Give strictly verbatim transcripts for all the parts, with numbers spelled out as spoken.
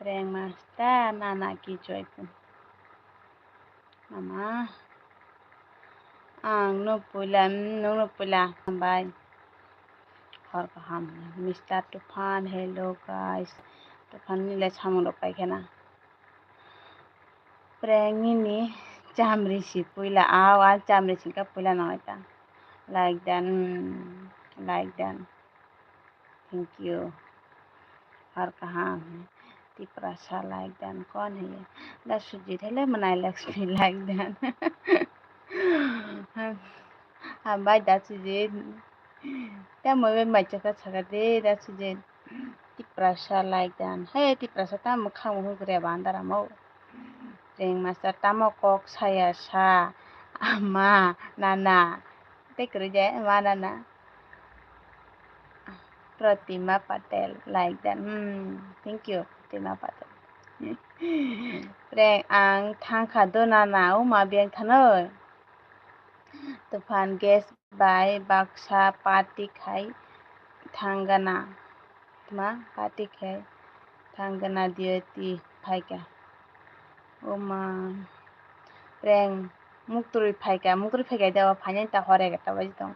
Rengma ta nana ki joypun. Mama. Ang no puila, mm, nung no puila. Hambai. Hor kaham. Mister Tufan, hello guys. Tufan ni le samung rok pai khena. Prank nini chamri si puila. Aw, ang chamri singka puila nang ta. Like dan, mm, like dan. Thank you. Har kaham. Tiprasa like dan kon hai. Da Sujit hele manai Lakshmi like dan. Hambai da Sujit. Tamo be mai chaka chaka de da Sujit. Tiprasa like dan. Hey, Tiprasa tamo khang hung kre bandara mo. Reng master tamo kok saya sa. Ama, nana. Te kre je, ma nana. Pratima Patel, like that. Hmm, thank you, Pratima Patel. Prank ang thangkha dona na, o ma beng thano. Tufan guest bai baksa party khai thangana. Tuma party khai thangana diyo ti phaika. O ma. Prank. Muktwrwi phaika, muktwrwi phaika de o phainai ta hor egarta baji tong.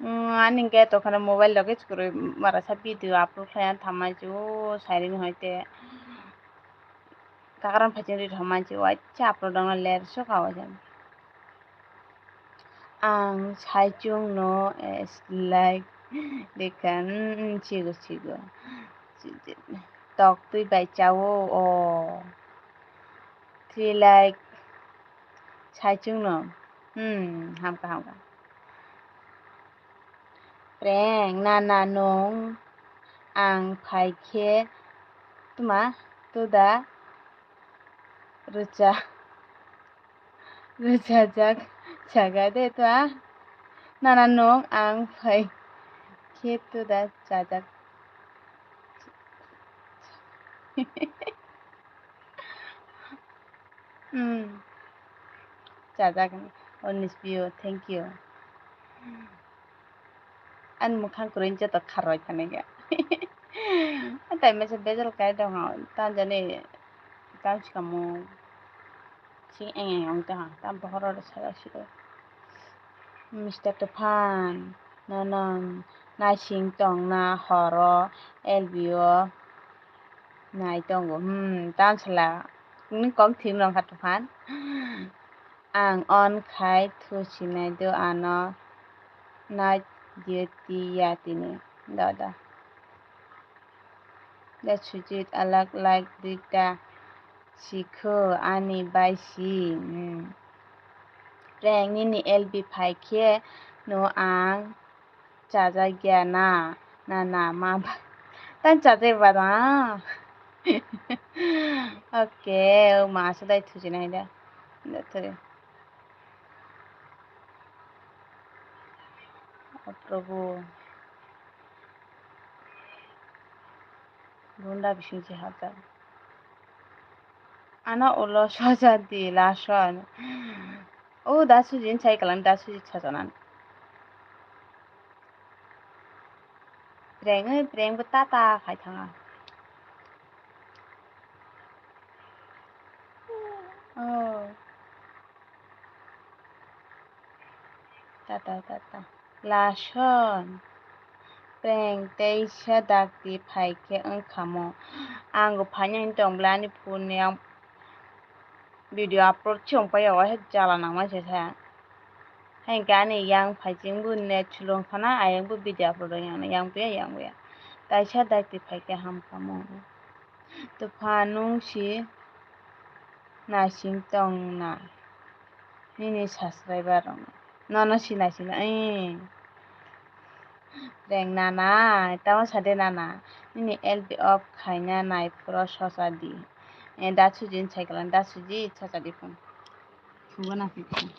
Mm, ani hwnkhe tokhono mobile loge chukrwi marasa video upload khlaiya thamai chu o siren hoite. Kakaram phaising ri thamai chu o acha upload wngna ler so ka o jang. Ang saichung no, eh, like, dekan, mm, chigo, chigo. Tok twi bai chao o. Three like, saichung no. Hmm, hamka, hamka. Prank, nana nung, ang phai khe, tuma, tuda, rwcha, rwchajak, chaga de, tuma, nana nung, ang phai khe, tuda, chajak. Hmm. Chajak ni. Onis Pio, thank you. Ani mukhang kwrwi joto kharwi thani khe. Tai mesa bejal kai tongo. Tanjani tam sikamo. Sing eng eng ong tong. Tam bohoro ro sara siro. Mister Tufan, nono naising tongna horo L B o. Nai tongo, hmm, tamsala. Nini kok thik nong kha Tufan. Ang on khai thusinai do ano nai diyo tiya tini. Da, da. Da Sujit alak like duita sikho ani bai si. Hmm. Prank nini L B phai khe no ang Chajakya na, na, na, ma ba. Tang chajak ba na. Okay, o ma sa dai thuji nai da. Da thuri. O Prabhu. Bunda bising si hata. Ano ulo soja di lason. O da Sujit sai kalang da Sujit sajanan. Preng oi preng bo tata khai thanga. Oh. Tata tata. Lason. Preng teisa dakti phai khe wngkha mo. Ang bo phainai tong bwla ani phone ni ang video upload se wng pai ya, o hai jala nang mai se sa. Hai hwnkhe ani yang phai ching bo net slow wng khana, ayang bo video upload wng yang, yang bo ya, yang bo ya. Taisa dakti phai khe ham kha mo. Tufan nung si naising tong na nini subscriber rok no. Nono si naising na, eh. Reng nana, tamo sade nana. Nini L B off khaina nai phuro sosa di. Eh, da Sujit sai kalang, da Sujit sosa di phung. Phungo na phung.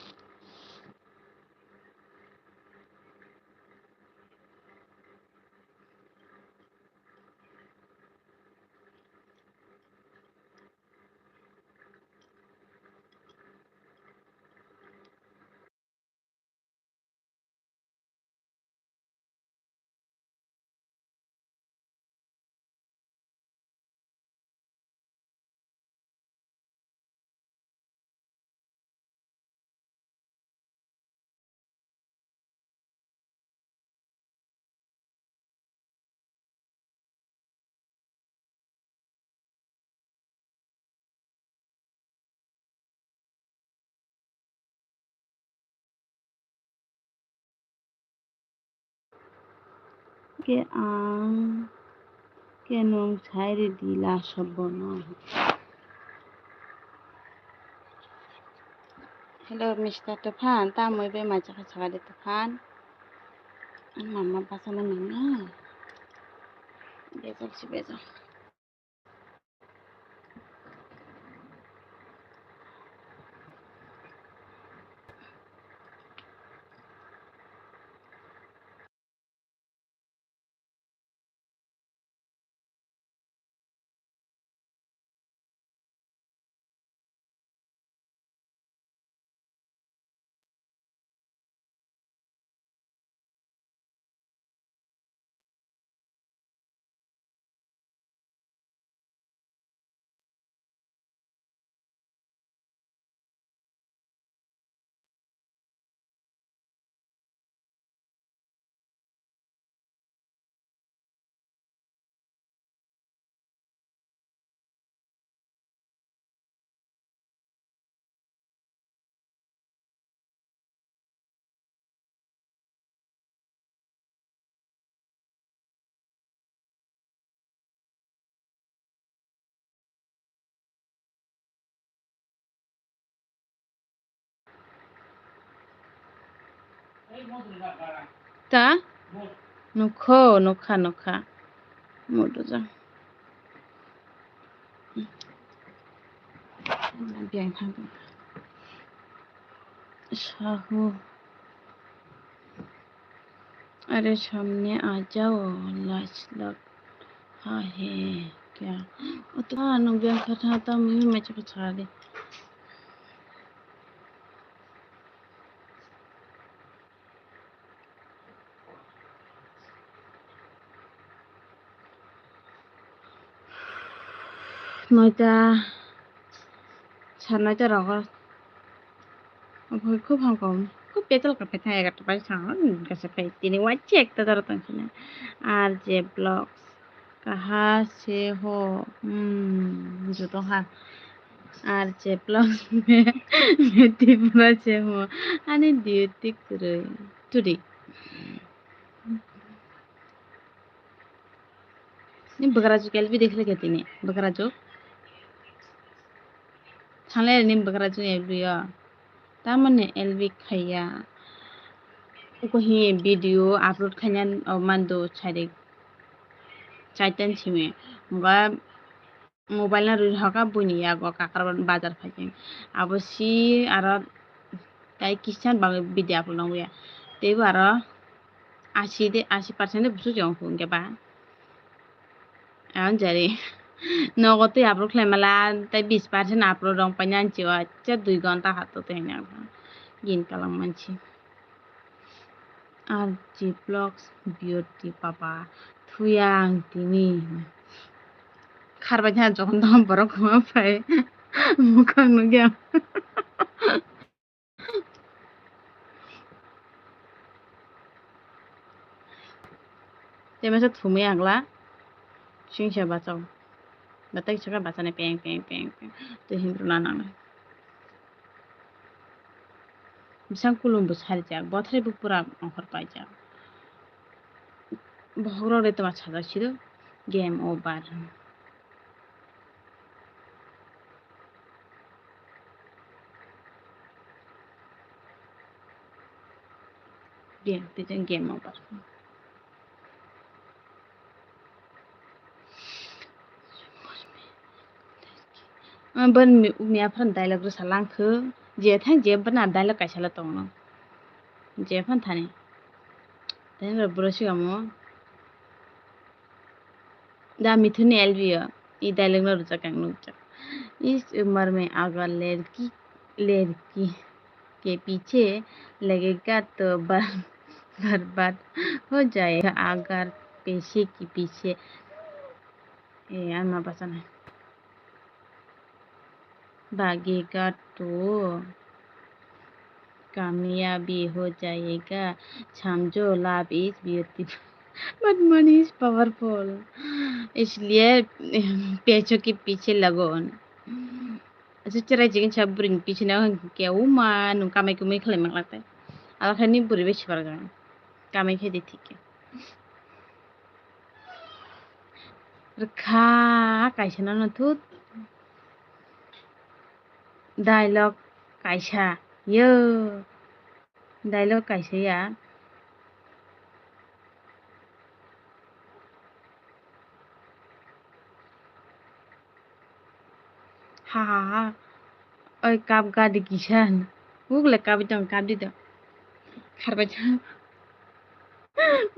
Khe ang khe nwng sai rw di last o bono. Hello, Mister Tufan, tamoni bai mai chakha chakha de Tufan. Ang mama bachana mama. Bejal si bejal. Ta? Nukho, nukha, nukha. Mudu jang. Biyang thang. Sahu. Are samne a jao, lach lak ha he kya? Oto ano biyang kha tha ta mui ma chakha chadi. Noita, sa noita rogo. Obo khub hamkha, khub petel ka phaithang egarta bai sa, hmm, gasa phai tini wachi ekta dara tong sini. R J Vlogs, kaha se ho, hmm, juto ha. R J Vlogs, me, me Tripura se ho, ani duty kwrwi, today. Ni bwkrajwk L B dekhle khe tini, bwkrajwk. Thangle ni bwkrajwk L B o. Tamoni L B khaiya. Uko hi video upload khaina o mando chari. Chaitan simi. Ba mobile no rwui hoka buini yago Kakarban bazar phaikhe. Abo si aro tai kisan bagwi video upload nangya. Teibo aro asi de, asi percent de busu jong hwnkhe ba. Ang jari nogo tei upload khlai mala tei bis percent upload rong paina anchi o acha dui gonta hato tei hwnwi ang gin kalang manchi. R J Vlogs beauty papa thuya ang tini. Kharbai thang jokhon tong borok ma phai mukhang nugya. Te masa thumui angla singsa bachao. Batai saka bachane peng peng peng peng. Te himruna nangnai. Bisang kulumbo sarijak, bothorebo pura ongkhor paijak. Bokhorok de twma sajak sido, game over. Game, tei game over. Bini miya phano dialogue rwsa langkhe, je thang je bana dialogue kaisa le tongno, je phano thani. Tei bwrwi swkamo da Mithun ni L B o i dialogue no rwjak ang nukjak. Is umar mein agar lerki, lerki ke piche lagega to bar-, barbad ho jayega agar peise ki piche. Eh, ama bachana. Bhagega to kamiyabi ho jayega. Samjho love is beautiful but money is powerful. Isliye peso ke piche lago. Acha cherai chikon sa bwrwi ni piche no hwnkhe uma nwng kamai kumui khlai manglak tai. Abo khe ni bwrwi bai sibarga kamai khe di thik khe. Rwkha kaisa nono thut. Dialogue kaisa. Yo. Dialogue kaisa ya. Ha ha ha. Oi kap gadi kisa. Ugle kap jong kap di do. Kharbai jong.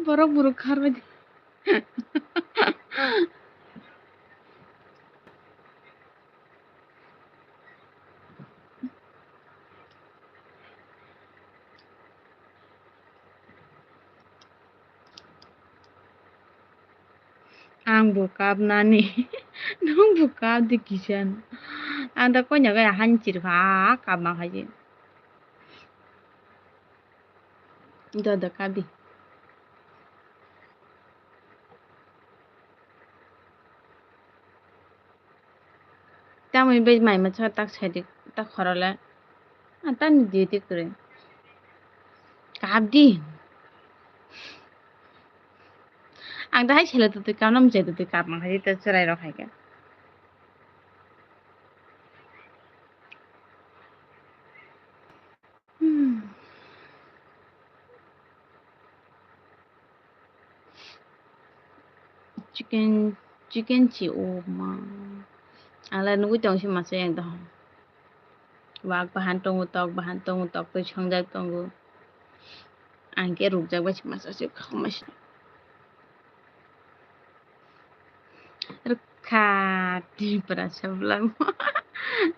Borok buruk kharbai. Ang bo kap nani. Nwng bo kap di kisan. Ang da konya gaya han chir pha kap ma khaji. Da da kap di. Tamoni bai mai masa tak sadi tak khorole. Ang tani duty kwrwi. Kap di. Ang dahai sele tutui kap nam je tutui kap mang khaji ta chwrai rok hai khe. Hmm. Chicken, chicken chi o ma. Ala nugui tong si masa yang dohor. Wak bahan tongo, tok bahan tongo, tok twi songjak tongo. Ang khe rukjak bai si masa se khama si. Rwkha Tripura sablang.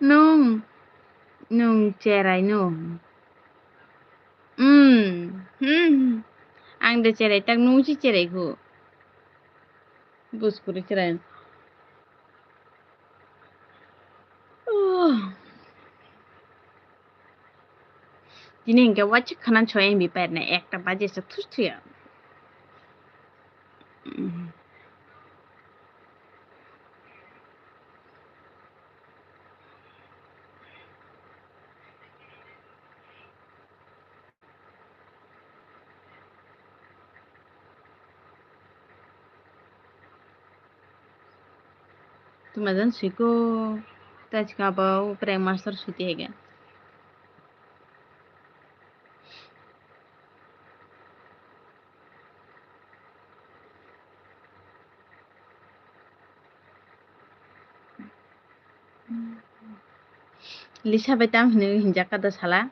Nung, nung cherai nung. Hmm, hmm. Ang de cherai tak nung si cherai gu. Bus kuri cherai. Oh. Tini hingke wachi khana choi M B pair na ekta baje se thus thuya. Tumajan suiko, ta chika ba upre master suti hege. Lisa bai tam hinwi hinjak ka da sala.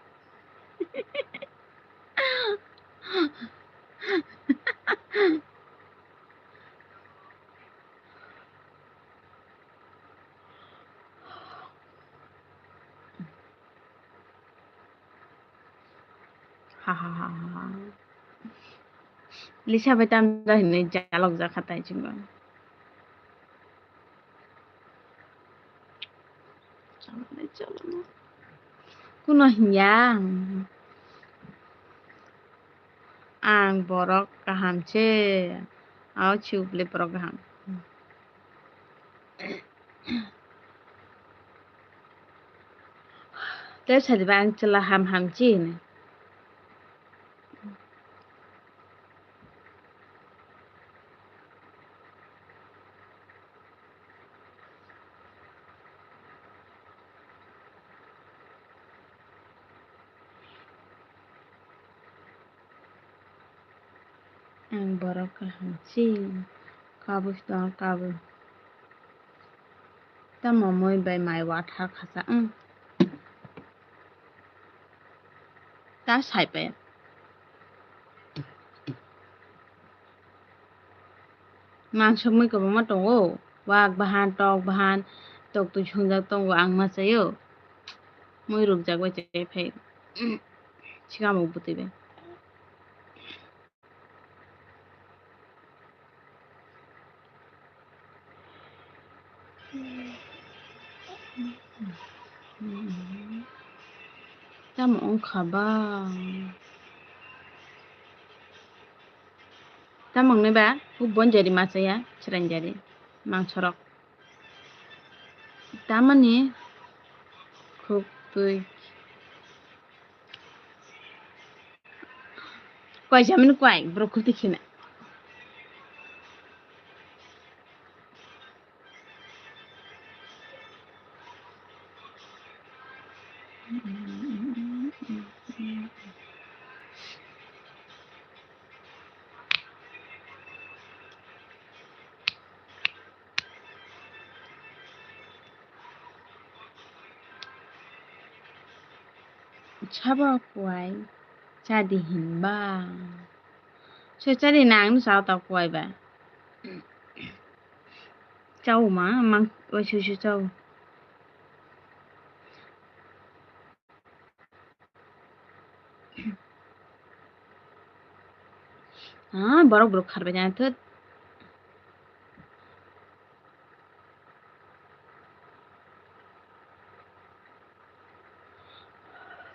Ha ha ha ha. Lisa bai tam da hinwi jalok jakha tai chwngno. Kuno hinya ang borok kaham se. Ao chubli borok kaham. Tei sadi ba ang chwla ham ham chi hini. Ang borok kaham si kabwi tong kabwi. Tamo mui bai mai wathar khasa, hmm. Ta sai pe. Mangso mui kwbangma tongo, wak bahan, tok bahan, tok twi songjak tongo, ang ma chaio. Mui rukjak bai chai phai. Sikamo bwtwi bai. Tamo wngkha ba? Tamo wngnai ba? Huk bonjari machaya, chwrainjari, mangsorok. Tamani khuk twi. Kwai chamani kwai, borok khuk twi khina. Sabo kuai chadi hinba. So chadi na ang sa ta kuai ba. Chau ma, mang, oi, su, su, chau. Ah, borok, borok kharbai jana, thut.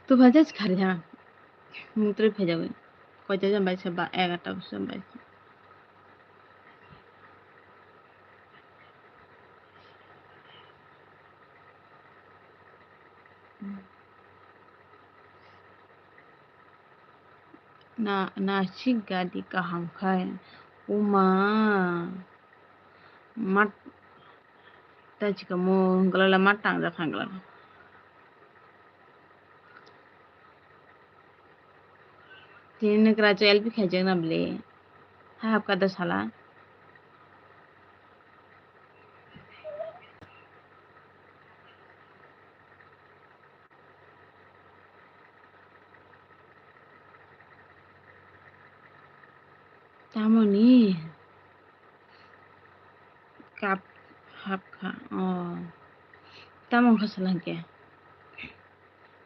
Tubha just khari ha. Mung twi phai jagwi. Koita jan bai se ba, egarta jan bai se. Na, nasik gadi kaham khai. Uma. Mat. Ta chikamo hwnkhe lala ma tangjak kha hwnkhe lala. Tini nokra cho L P khaijak na bwle. Ha hapkha da sala. Tamoni? Kap hapkha. Oh. Tamo wngkha sala hwnkhe?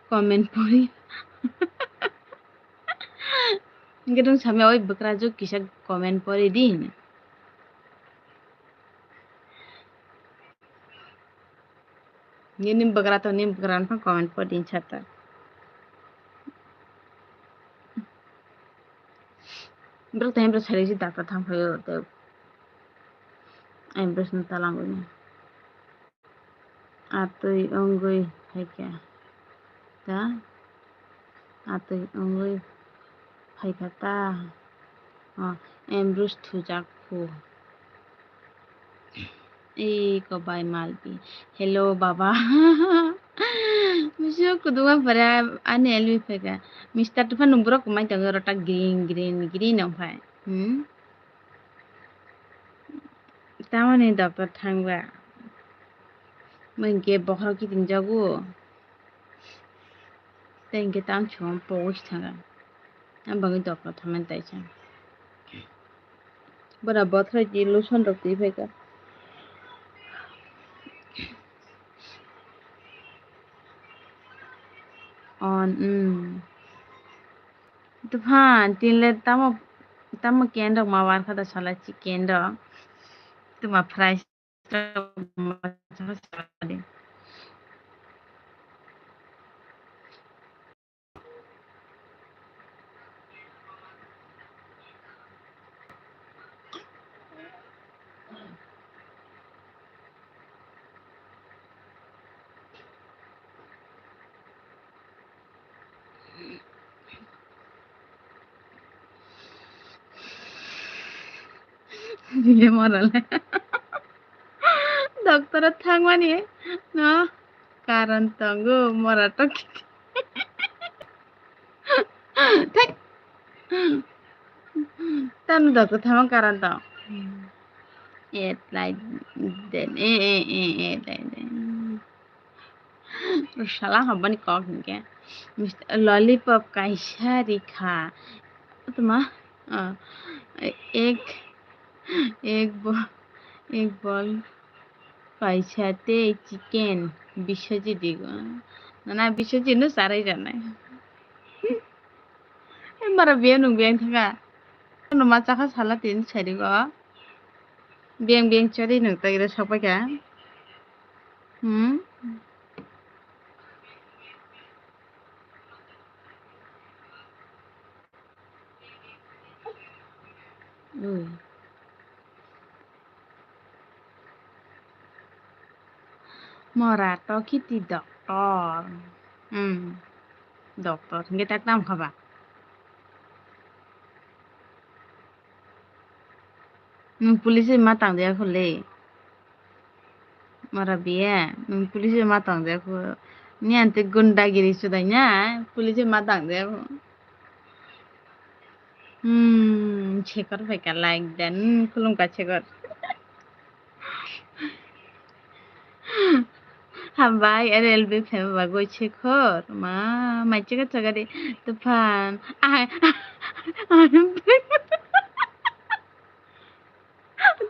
Comment pori. Hwnkhe nwng samya oi bwkrajwk kisa comment pori di hwnwi. Nini bwkra to, nini bwkra no comment pori di sata. Borok tei borok salai si doctor thang phaio tei. Ai borok sini talang wngwi. Atwi wngwi phaikha ta. Atwi wngwi phaikha ta. O, Ambrose thujak phu. Ei kobai malpi. Hello baba. Misio kuduma pare ani elwi phaikha. Mister Tufan nung borok kumai tongo rota green green green ongphai. Hmm? Tamoni doctor thangba. Mui hwnkhe bokhorok kiting jago. Tei hwnkhe tang chwng pogwi thanga. Ang bagwi doctor thangmani taisa. Bora bothrai di lotion rok twi phaikha. On, mm. Tufan, tinle tamo, tamo ken rok ma bar kha da sala chicken rok. Tuma fry. Bile morale. Doctor o thangmani no karon tongo, mora to kiti. Thek. Tamo doctor thangma karon tong. Et lai den. E, e, e, e, lai den. Sala habani kok hinkhe. Mister Lollipop kaisa rikha. Tuma, ah, ek, ek bo-, ek bol kaisa tei chicken Biswajit digo. Nana Biswajit no sarai janai. Mara biyang nung biyang thangkha. Ano ma chakha sala tini sarigo. Biyang biyang chari nung tagire sokpaikha. Hmm? Ui. Mora to kiti doctor. Hmm. Doctor. Hingke tak tam khaba. Nwng police bai ma tang de ya kho le. Mara biya, nwng police bai ma tang de ya kho. Ni ante gundagiri sudai na, police bai ma tang de ya kho. Hmm, chekor bai ka like dan, hmm, khulum ka chekor. Hambai, R L B phaima bagwi Shekhar. Ma, mai chikha chakari, Tuphan. Ai,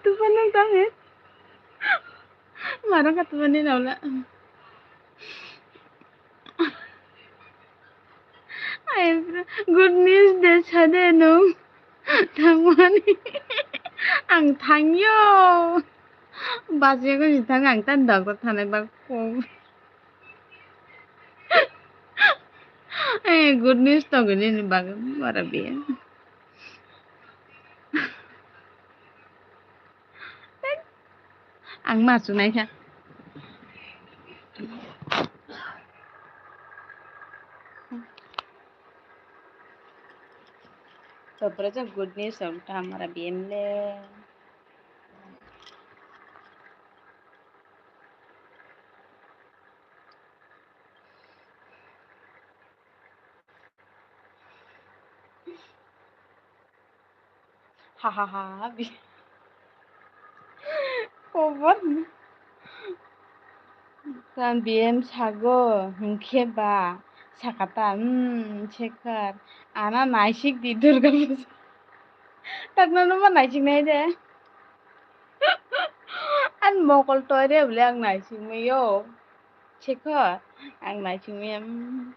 Tuphan nang tamo. Maro ka Tuphan ni naula. Ai, good news de sade nung. Thangmani. Ang thangyo. Bachiyagwi si thang ang tan doctor thanai bak kok. Eh, good news tongwi nini bagwi mara biya. Ang ma chunai kha. Topra jang good news ang ta mara biya le. Ha ha ha ha, bi-, kobor. Tang B M sago, hwnkhe ba sakata, hmm, Shekhar, ana naisik di Durga Puja. Takno numa naisik nai de. An mokol toire bole ang naisik mayo. Shekhar, ang naisik maya, hmm.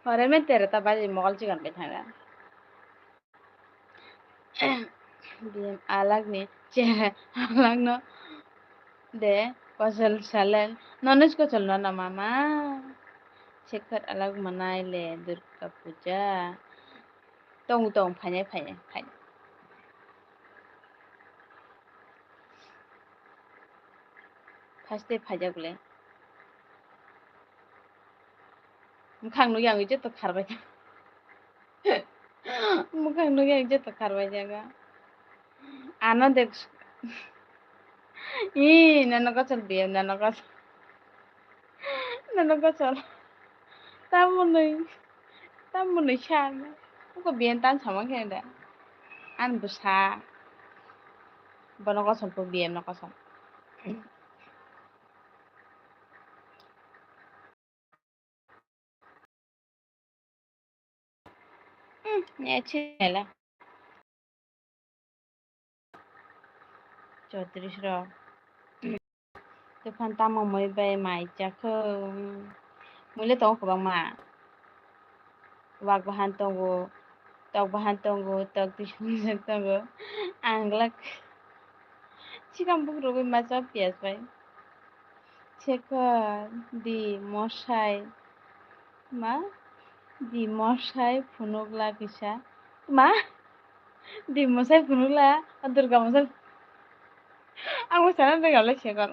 Hore me tere ta baji mokol chikan bai thanga. Biyam alak ni che alak no de kosol salen. Nono kosol no na mama. Shekhar alak manai le Durga Puja. Tong tong phainai phainai phainai. First day phaijak le. Mwkhang nukya ang jeto kharbai. Mwkhang nukya ang jeto kharbai jaga. Ano dek. Ih, nono kosol biyam, nono kosol. Nono kosol. Tamunoi. Tamunoi sa. Uko biyam tan samang khe da. An bwsa. Bono kosol po biyam no kosol. Hmm, ne chela. Chotris rok. Tuphan tamo mui bai mai chakho. Mui le tongo kwbangma. Wak bahan tongo, tok bahan tongo, tok twi swngjak tongo. Ang glak chikam buk rwgwi masa piyaj bai. Chekar di mosai ma di mosai phunukla kisa ma di mosai phunukla Durga mosai. Ang mosana rwngya le Chekar.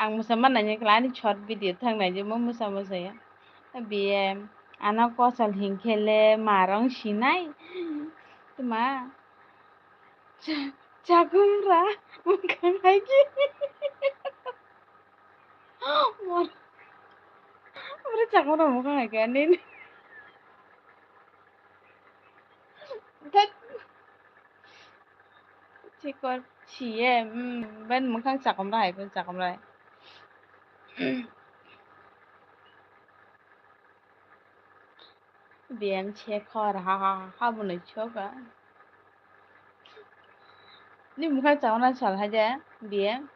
Ang mwsa ma naina kla ani short video thang nai je mo mwsa mwsa ya. B M ana kosol hinkhe le marong sinai. Tma. Cha-, chakumra. Mwkhang hai ki. Mor-, mor chakumra mwkhang hai ki ani. Thak. Chikor chiye, mm, ben mwkhang chakomra hai, ben chakomra hai. B M Chekar, ha, ha, ha, ha, bo nai choka. Ni mwkhang chakomra sal hai de, B M.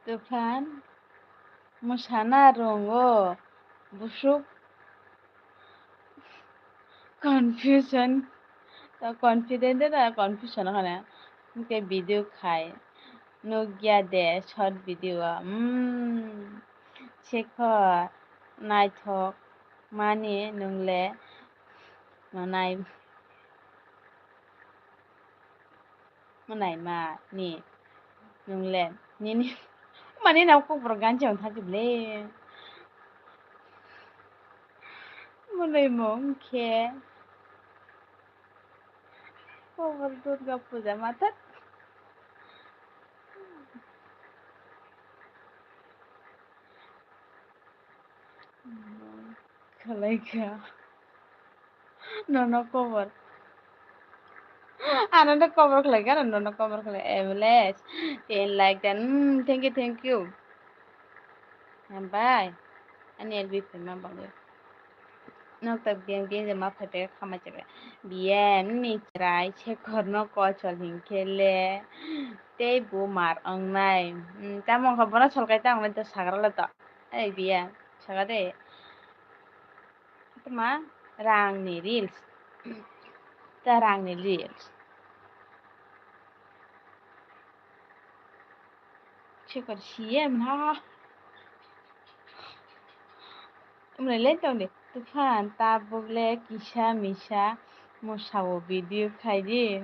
Tuphan, mwsana rwngo, busuk confusion, confident da confusion hwnwi hwnkhe video khai nukya de short video o, hmm, Chekar naithok mani nwng le nai. Mwnai ma ni nwng le nini mani nang kokborok ganchi wng thajib le. Mwnai mung khe kokbor Durga puja ma thak. Khalai kha. Nono kobor. Ano no cover khlai gana, no no cover khlai, M L S. Ten like dan. Hmm, thank you, thank you. Hambai. Ani L B phaima bagwi. Nok ta biyang biyang je ma phai phai kha ma chebe. Biyang ni chwrai se khorno kochol hinkhe le tei bo mar wngnai. Hmm, tamo wngkha bono sol kai ta wngnai to sagra le to. Ei biyang, saga de. Tama rangni reels. Ta rangni reels. Chekar C M ha. Umre le tong de. Tufan tabuk le kisa misa mo sao video khai di.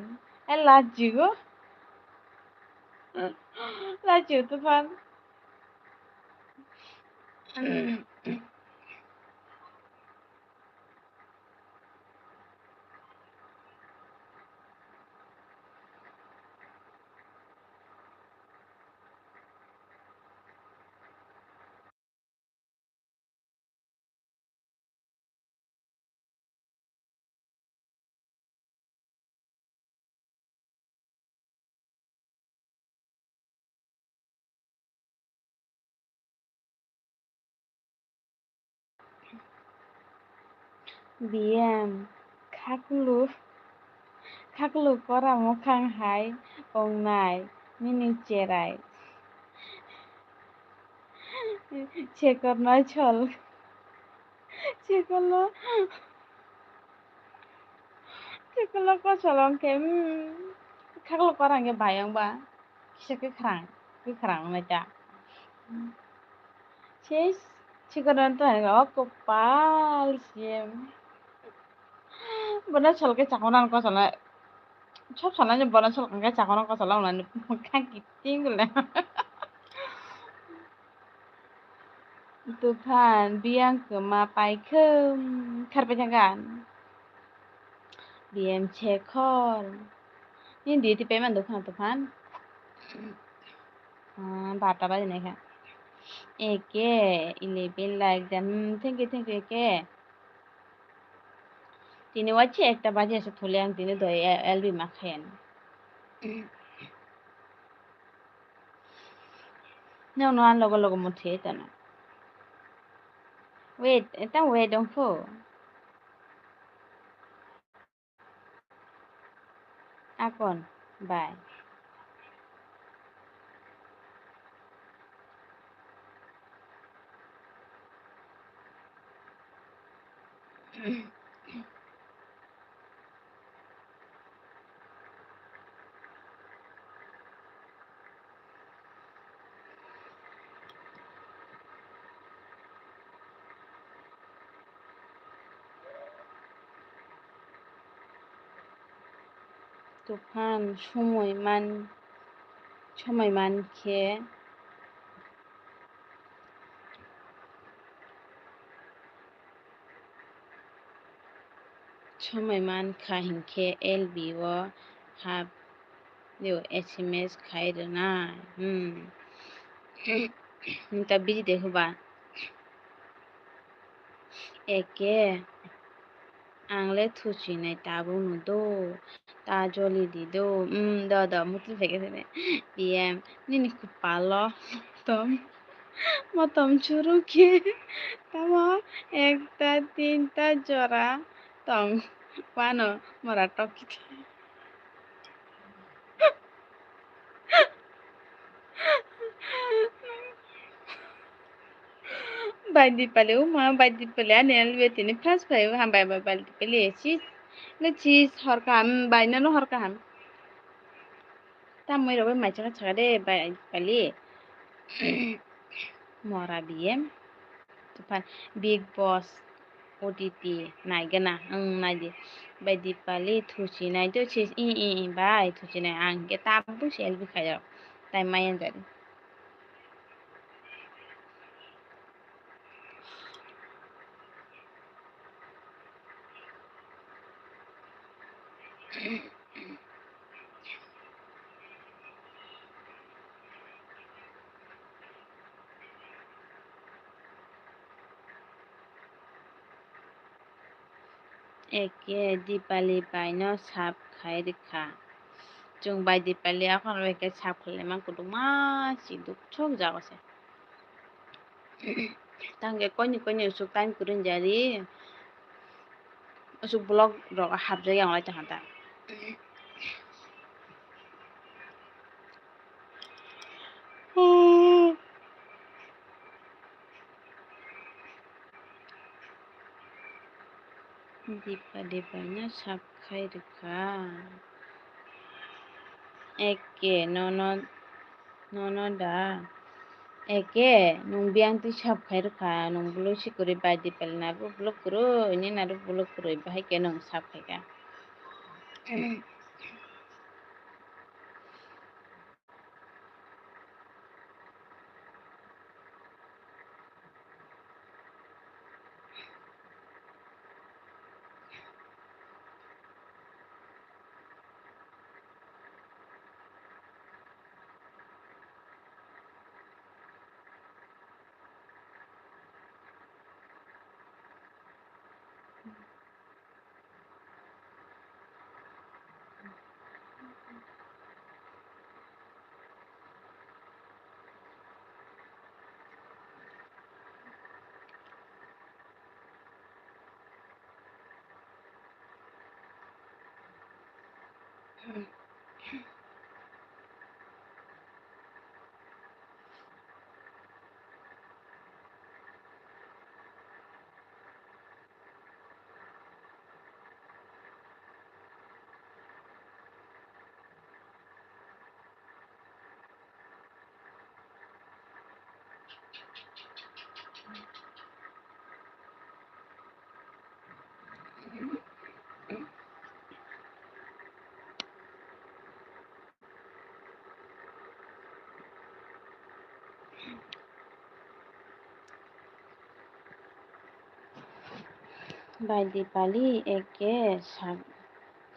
E lajigo. Lajigo Tufan. Biyang khaklu, khaklu kora mukhang hai wngnai nini cherai. Chekor noi chol. Chekolo, chekolo kochol wngkhe, hmm, khaklo kora hwnkhe bai wngba. Kisa kwkhrang, kwkhrang wngnai ta. Ses, chekor noi to hai o kopal se. Bono sol khe chakmano kochol nai. Sob salnani bono sol khe chakmano kochol nai. Mokhang kiting le. Tufan, biyang kwma paikhe, kharpai thangkha. B M Chekhor. Nini duty payment do khna Tufan? Ah, barta baji nai kha. Eke, eleven like jan. Hmm, thank you, thank you, eke. Tini wachi ekta baji asa thuli ang tini doi L B ma khayan. Nang no ang logo logo muthi ai tano. Wait, eta wait dong pho. Akon, bye. Tufan, somoi man, somoi man khe. Somoi man kha hinkhe L B o hap, S M S khai rwnai. Hmm. Nta busy de huba. Eke, ang le thuchinai tabuk no do, ta joli di do, um, do, do, mutui phaikhe sene, P M, nini kwpalo motom, motom churu khe, tamo ekta, tinta jora tong, wano mora tok khe. Bai Dipali, uma, bai Dipali, ani L B tini first phai o, hambai, bai, bai Dipali, sis, le sis, hor kaham, bai, nono hor kaham. Tamoi rok bai mai chaka chaka de, bai Dipali. Mora B M. Tufan Big Boss O T T naigana, ang naidi. Bai Dipali thuchi nai do, sis, i, i, i, bai, thuchi nai, ang ke tabuk se L B khayo. Tai maya jani. Eke Dipali bai no sap khai rikha. Chwng bai Dipali akhon bai khe sap khlai man kutung ma si duk thok jago se. Tangke koini koini usuk time kwrwng jari usuk vlog rok hapjak yang lai tongkha ta. Dipa dipa no sap khai rwkha. Eke nono, nono da. Eke nwng biyang twi sap khai rwkha, nwng bwlwi si kwrwi bai Dipali narwk bwlwk kwrwi, nini narwk bwlwk kwrwi, bahai khe nwng sap khai kha. Bai Dipali eke sak-,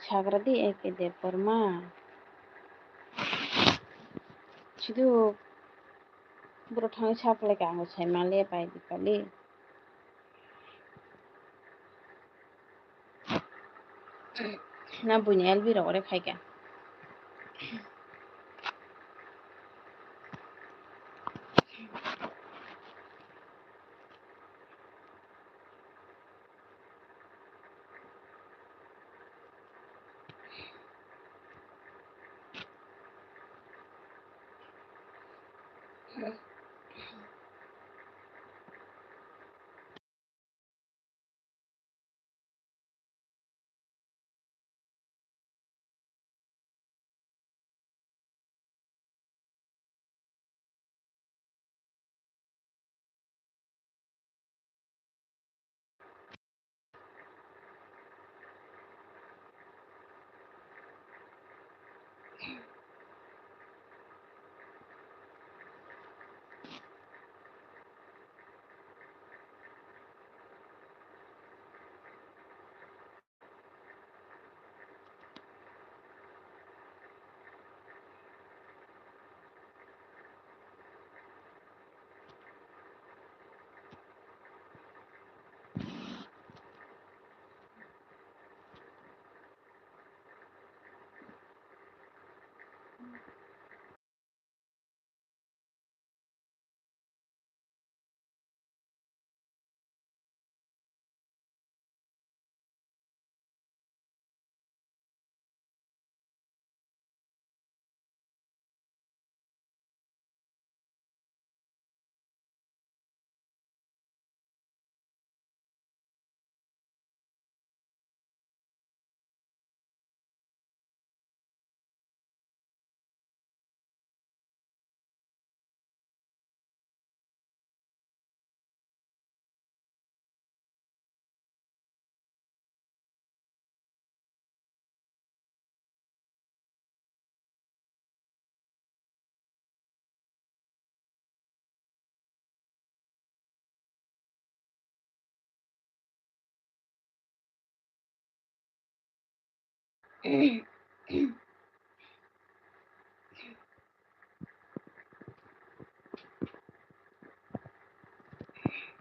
sagradi eke Debbarma. Sidu boro thangwi saplai ka ang sai male bai Dipali. Na buini L B rok ore khai kha.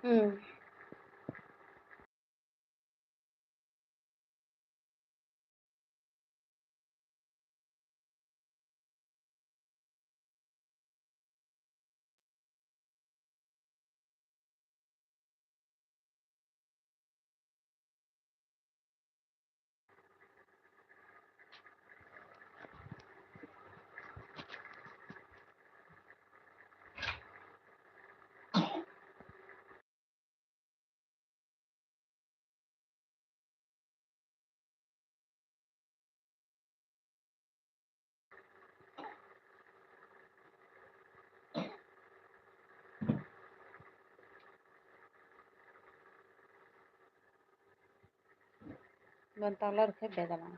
Hmm. Gonta lor khe bedala.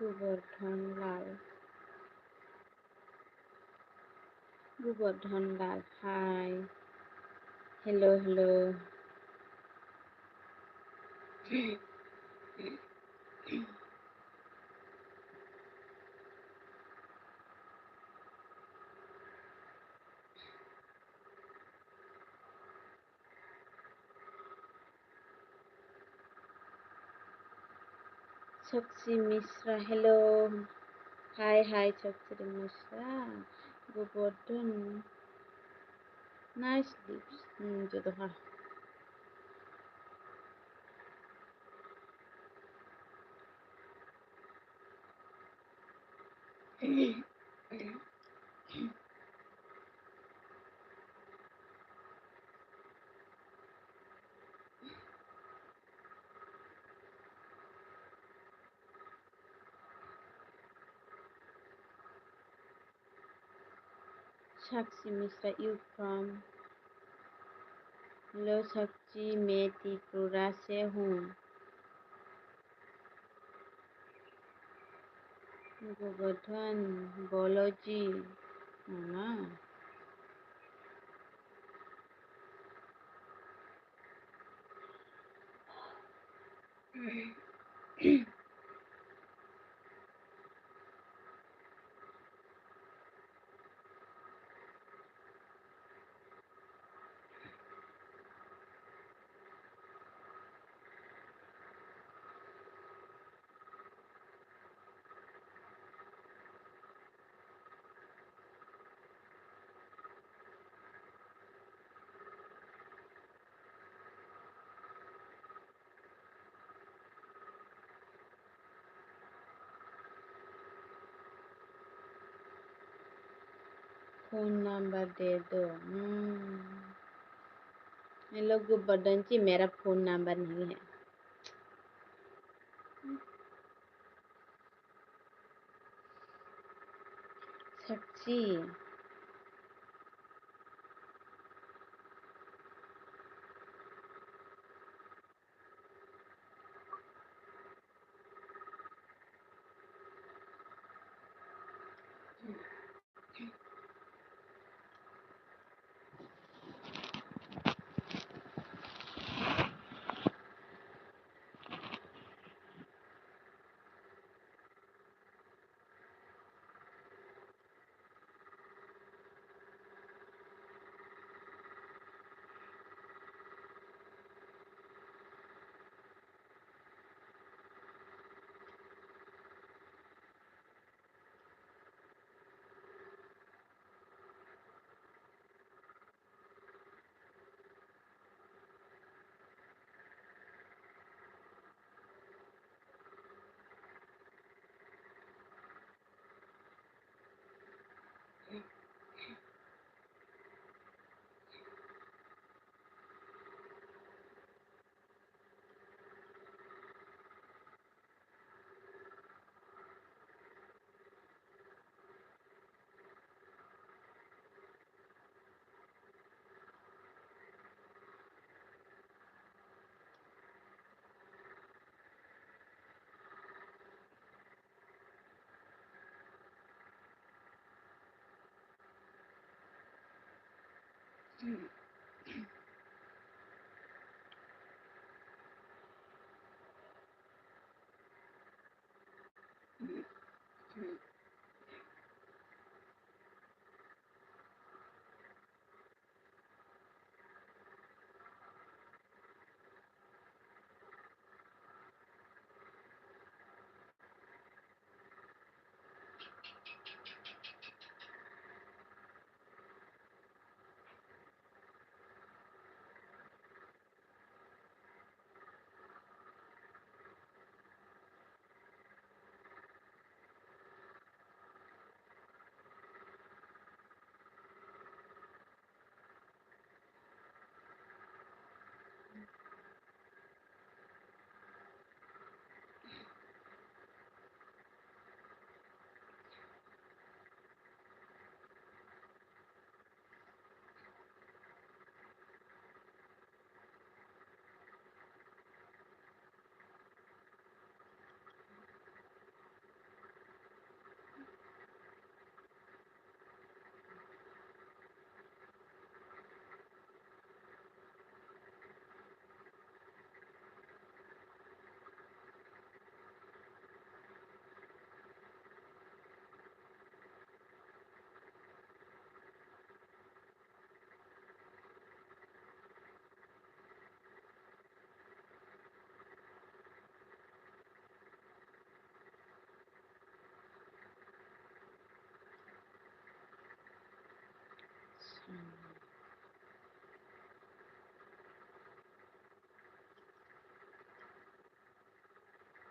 Gobordhan Lal. Gobordhan Lal, hi. Hello, hello. Sakshi Mishra, hello. Hi, hi, Sakshi Mishra. Gobordhan. Nice lips. Hmm, joto ha. Sakshi Mishra, you from? Hello Sakshi, मैं त्रिपुरा से हूँ। Gogodhan, bolo ji, mama. Phone number de do. Hmm. ये लोग को बदन ची मेरा phone number नहीं है। Sakshi.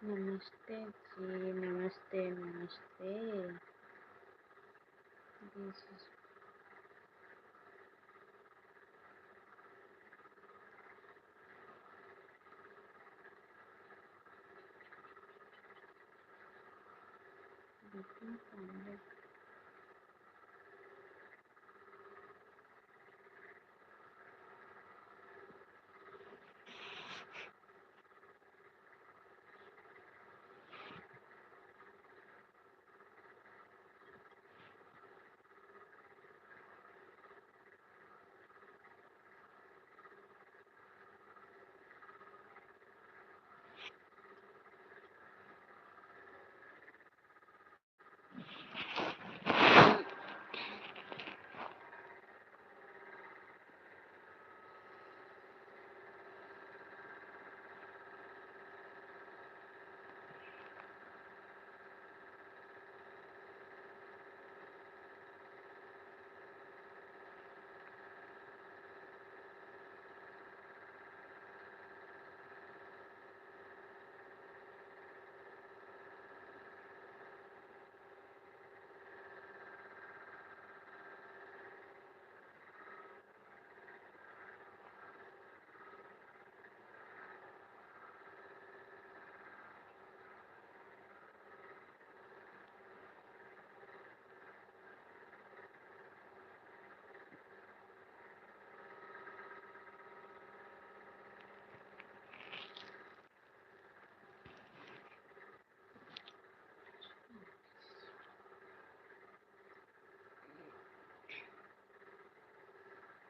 नमस्ते जी, नमस्ते, नमस्ते। This is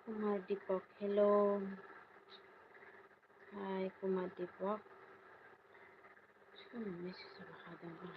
Kumar Deepak, hello. Hi, Kumar Deepak. Sono message rok hadang ba.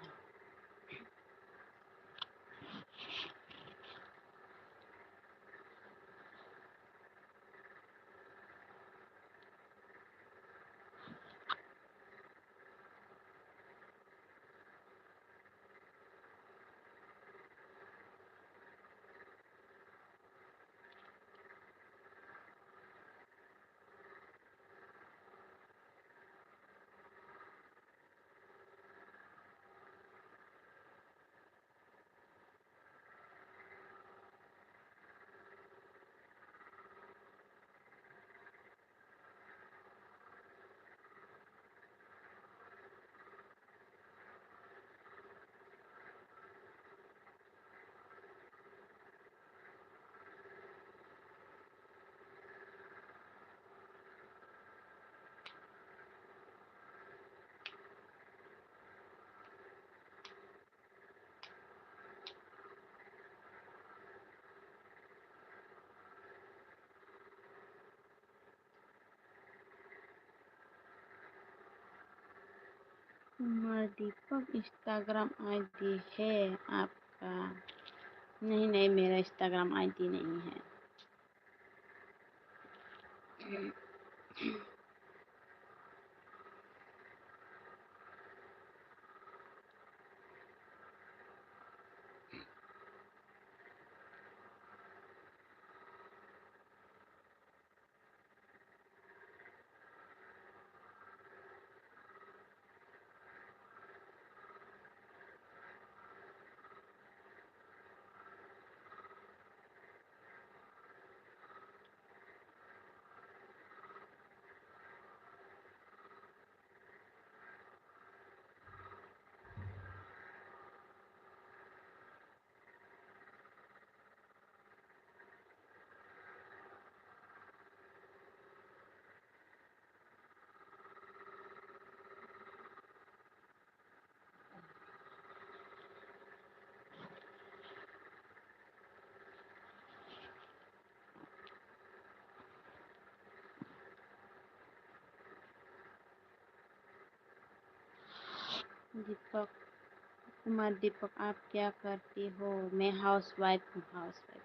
Kumar Deepak, Instagram I D है आपका? नहीं, नहीं, मेरा Instagram I D नहीं है। दीपक, कुमार दीपक, आप क्या करती हो? मैं हाउसवाइफ हूँ, हाउसवाइफ।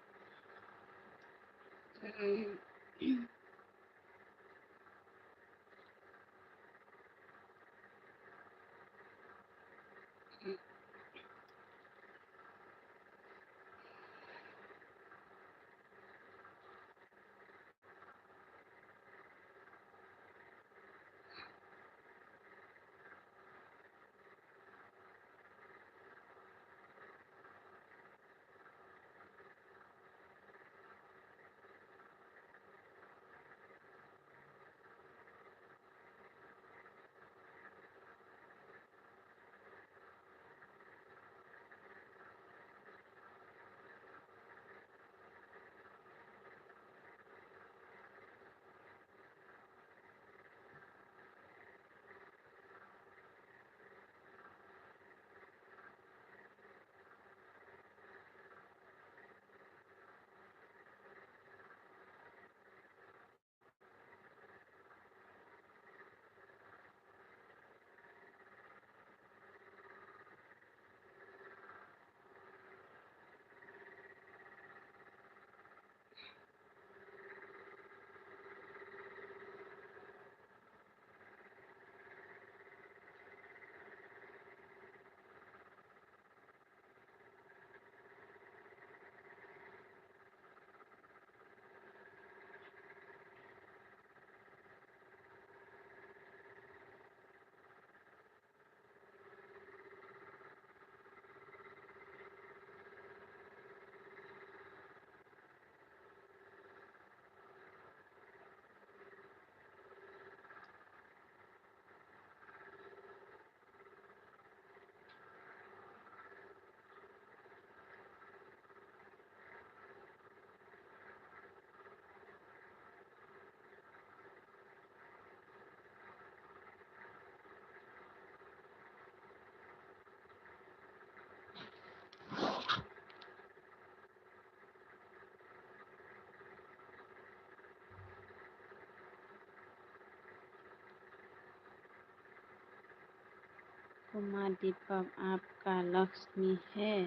कुमार दीपक, आपका लक्ष्मी है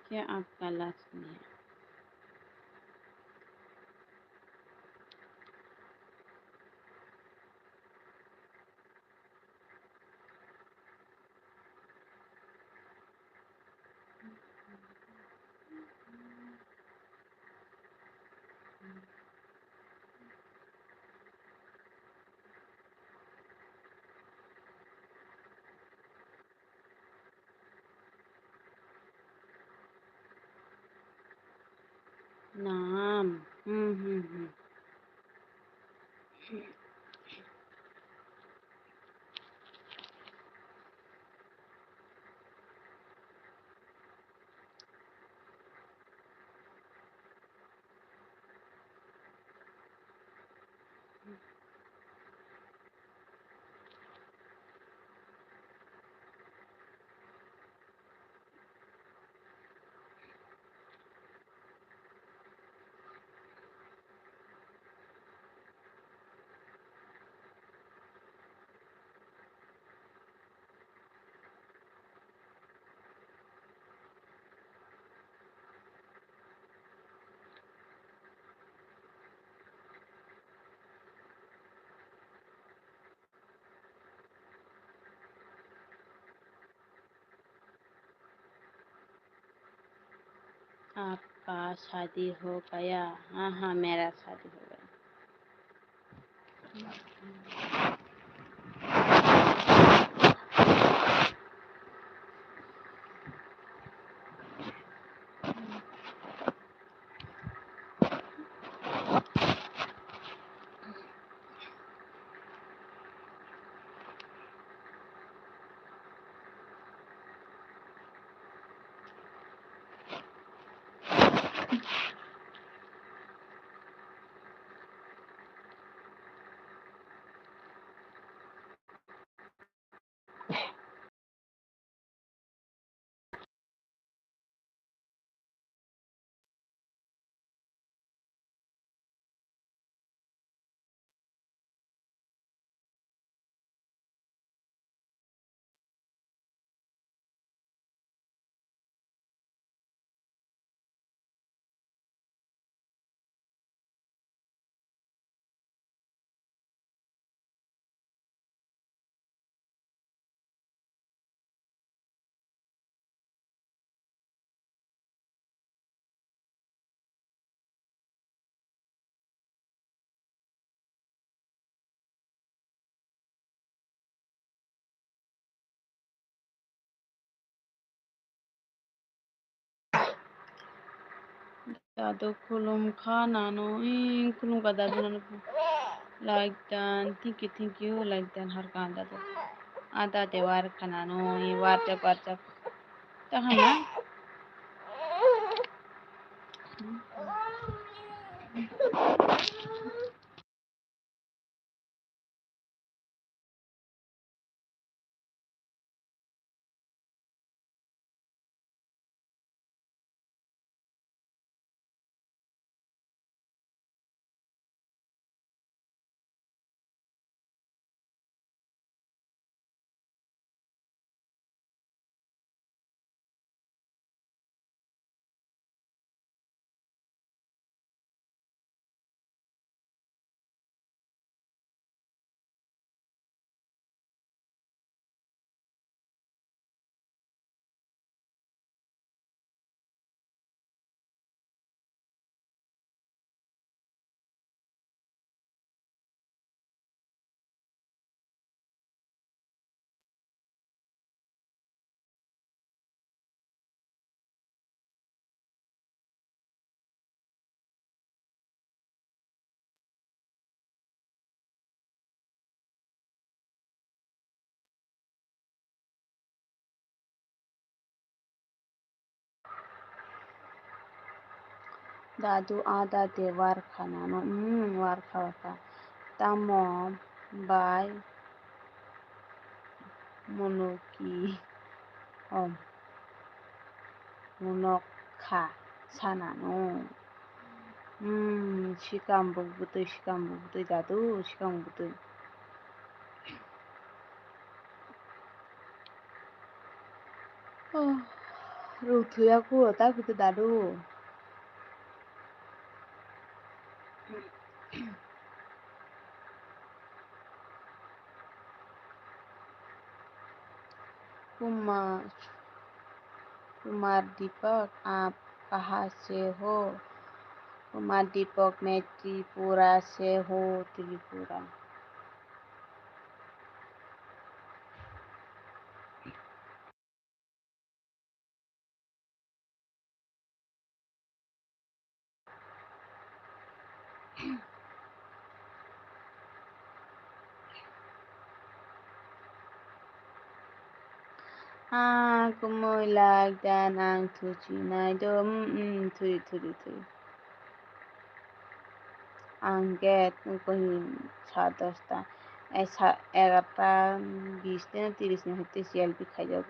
क्या? आपका लक्ष्मी है। नाम। हम्म, हम्म, हम्म। आपका शादी हो गया? हाँ, हाँ, मेरा शादी हो गया। Dadu khulum kha nano, ii, khulum kha dadu nano. Like done, thank you, thank you, like done, har kha dadu. Ada de war kha nano, ii, war jak, war jak. Tahana. Dadu ada de war kha nano, mm, war kha, war kha. Tamo bai monoki, om, monok kha sanano. Mm, sikam buk butui, sikam buk butui dadu, sikam buk butui. Ruthuya ku, ta kutu dadu. Kumar, Kumar Deepak, aap kahan se ho? Kumar Deepak, main Tripura se ho, Tripura. Ah, kumui lak dan ang thuchi nai do, mm, mm, thuri, thuri, thuri. Ang gate nukgo hin sa dosta, eh, sa egarta bis tei tris ni hai tei C L P khaijak.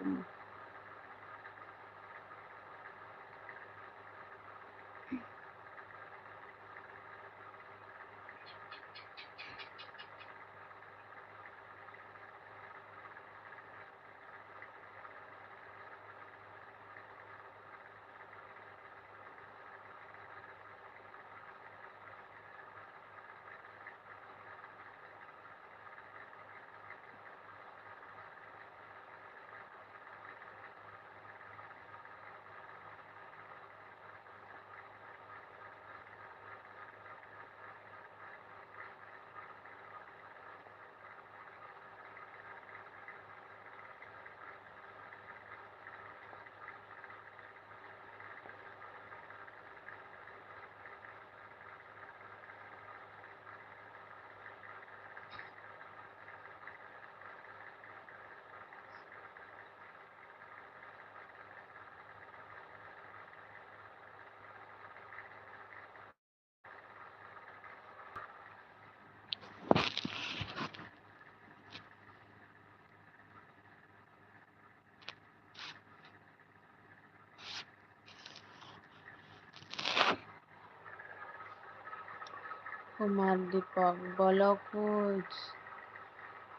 Kumar दीपक, बोलो कुछ।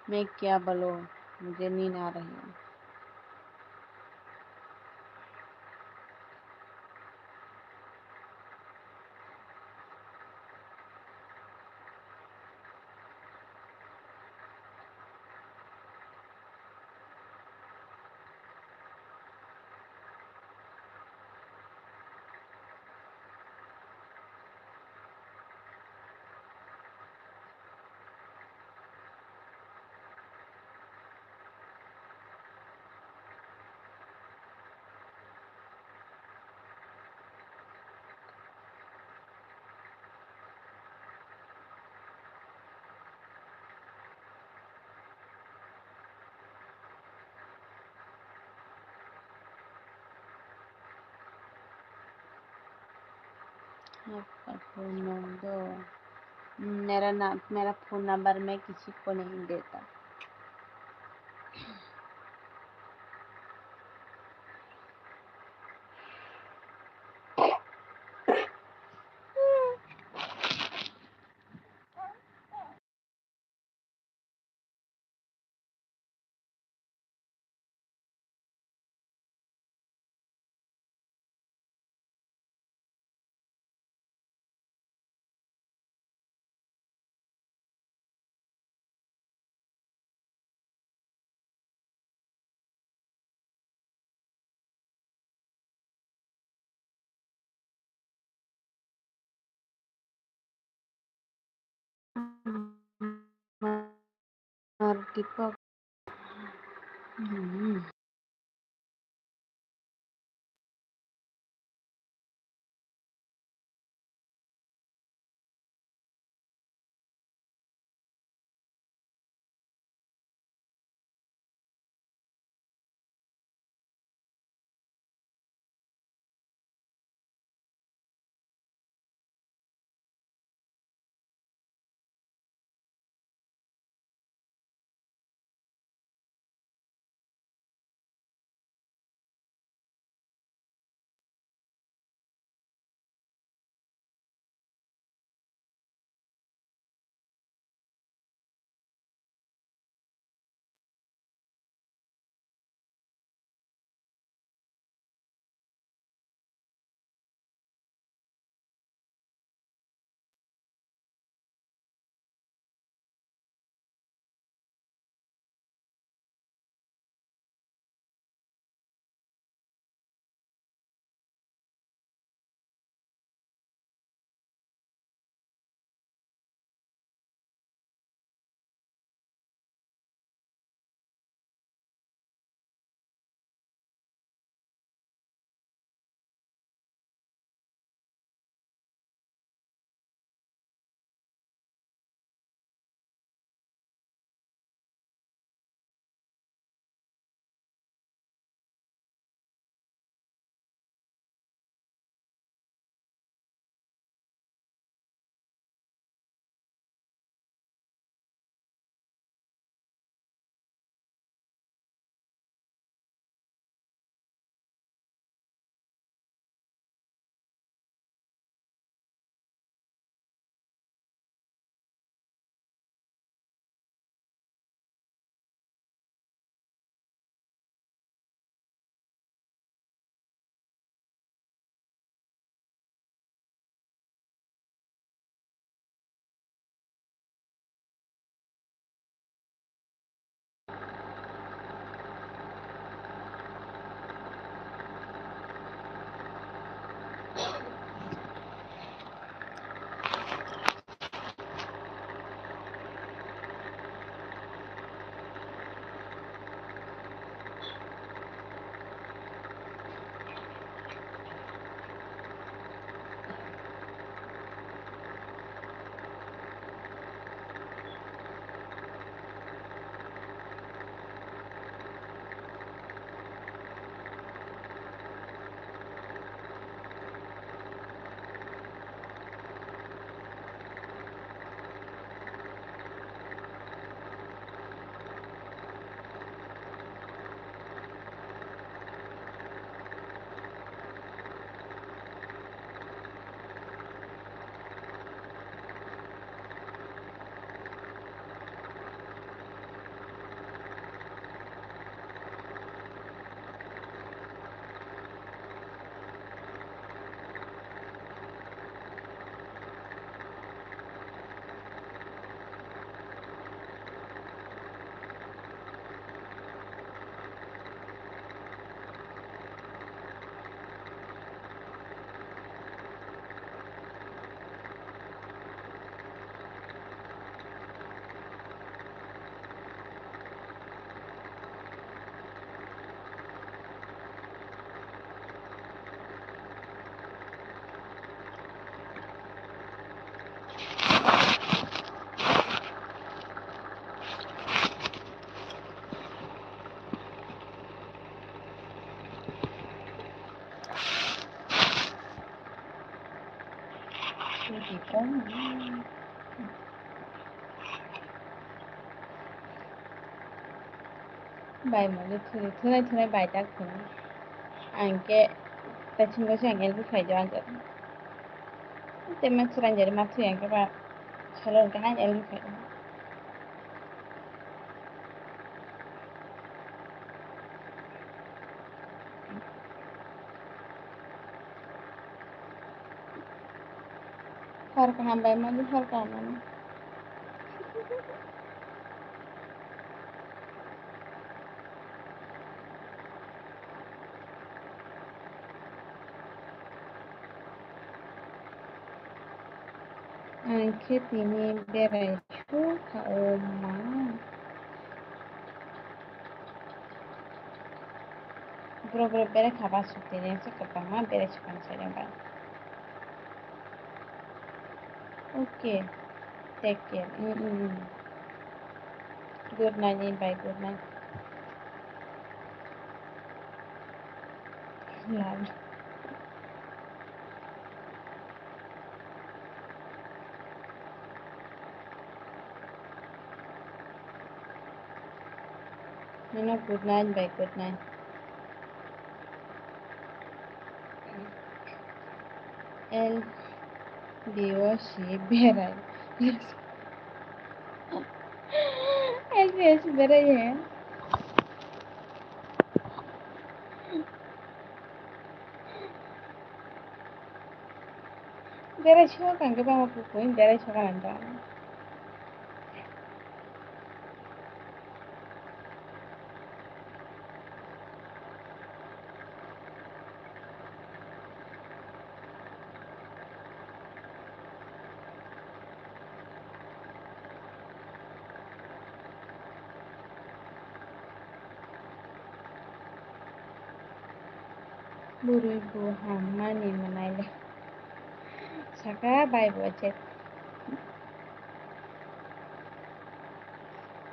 मैं क्या बोलूं, मुझे नींद आ रही है। आपका फोन नंबर, मेरा ना, मेरा फोन नंबर मैं किसी को नहीं देता। Deepak. Bai mani thuni thunai thunai bai tak thuni. Ang ke taichung se ang L B phai do ang ke. Te ma chwrai jani ma thwi ang ke ba salon ke hai L B phai do. Hor kaham bai mani hor kaham mani. Ang khe tini berai sukha o ma. Borok borok berai kha ba suk tini se kwbangma berai sukha ni side o bai. Okay. Take care. Mm, mm, mm. Good night, bye, good night. Love. Nono good night, bye, good night. L B O C berai. L B O C berai he. Berai sokang ke bang kuku berai sokang dong. Bwrwi bo hammani mwnaile saka bai bo je.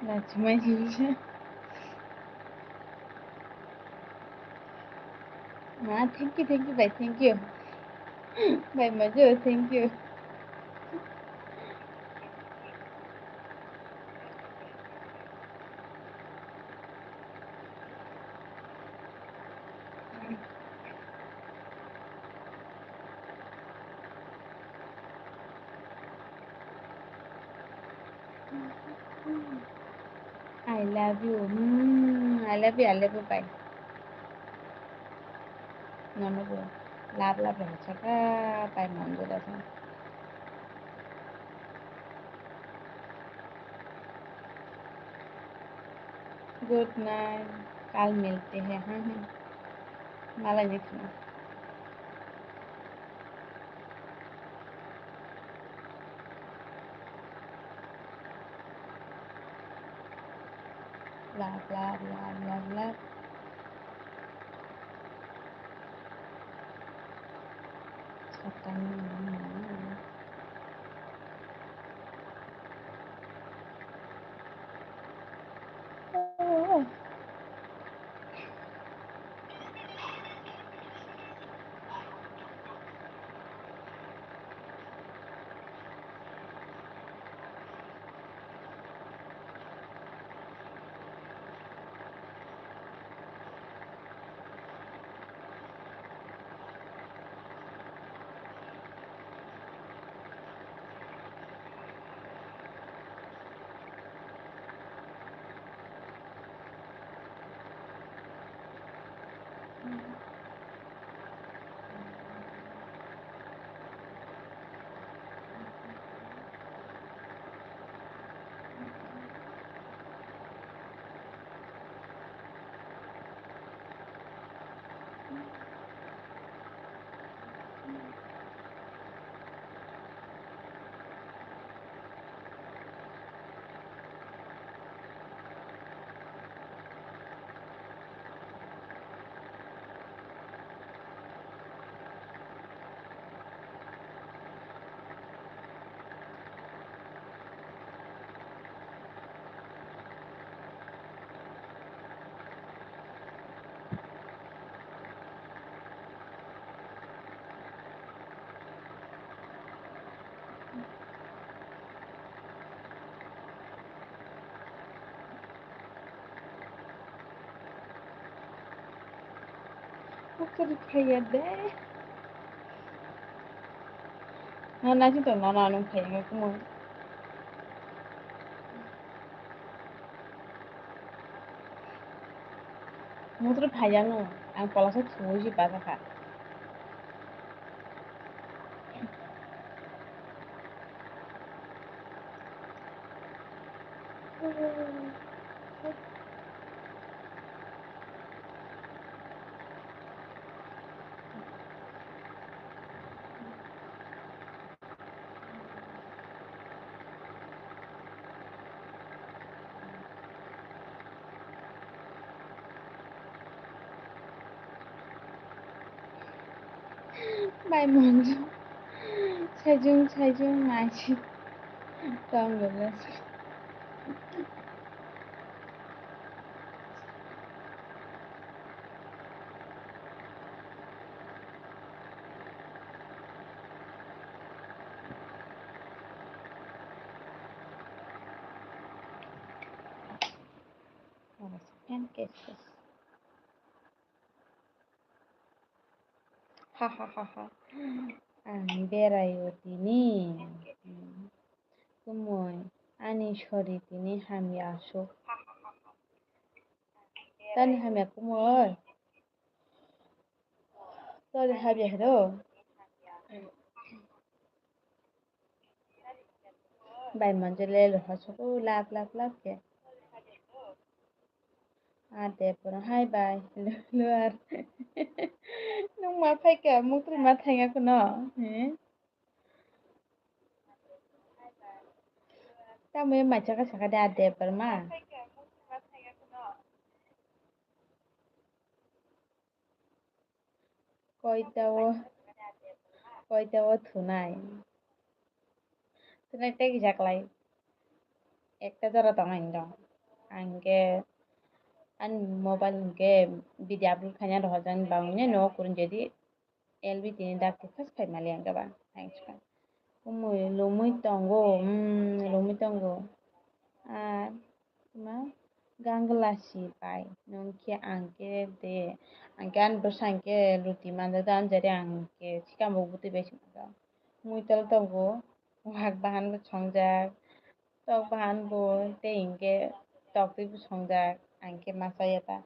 Lachimai singsa. Ma, thank you, thank you, bhai, thank you. Bhai, majo, thank you. I love you. Hmm, I love you, I love you, bhai. Nono bo love, love, love, saka, bhai, manggo da sa. Good night. Kal milte hain, ha, ha. Malai ni khna. Love, love, love, love, love. Satan. Kok chori phaiya de. Na, na, si to, na, na, nung phaiya, nung kumui. Mutri phaiya nung, ang polasa thuwi si basa kha. Bai monjo. Saijung, saijung, naisi. Tong gele. Pancake. Ha, ha, ha, ha. Ang berai o tini. Hmm. Kumui, ani sori tini hamya asuk. Tani hamya kumui. Tori hamya hero. Bai monjo le lo hosuku lap lap lap ke. Ate pura hai bai luar. Nung ma phai ke mukri ma thai nga kuno. He? Tamo ye mai chaka saka de ate pura ma. Koita o, koita o thunai. Thunai tei kisa klai. Ekta jora tong ani dong. Ang khe ani mobile hwnkhe video upload khaina rohorjani bangwi no kurun jadi L B tini dak khe first khai mali ang khe ba. Ang khe ba. Kumui lumui tongo, mm, lumui tongo. Ar ma gangla si pai, nung khe ang khe de, ang khe ani bwsa ang khe luti manjak do, ani jari ang khe sikam bo bwtwi bai sima do. Mui tol tongo, wak bahan bo songjak, tok bahan bo, tei hinkhe tok twi bo songjak, ang khe masa ya ta.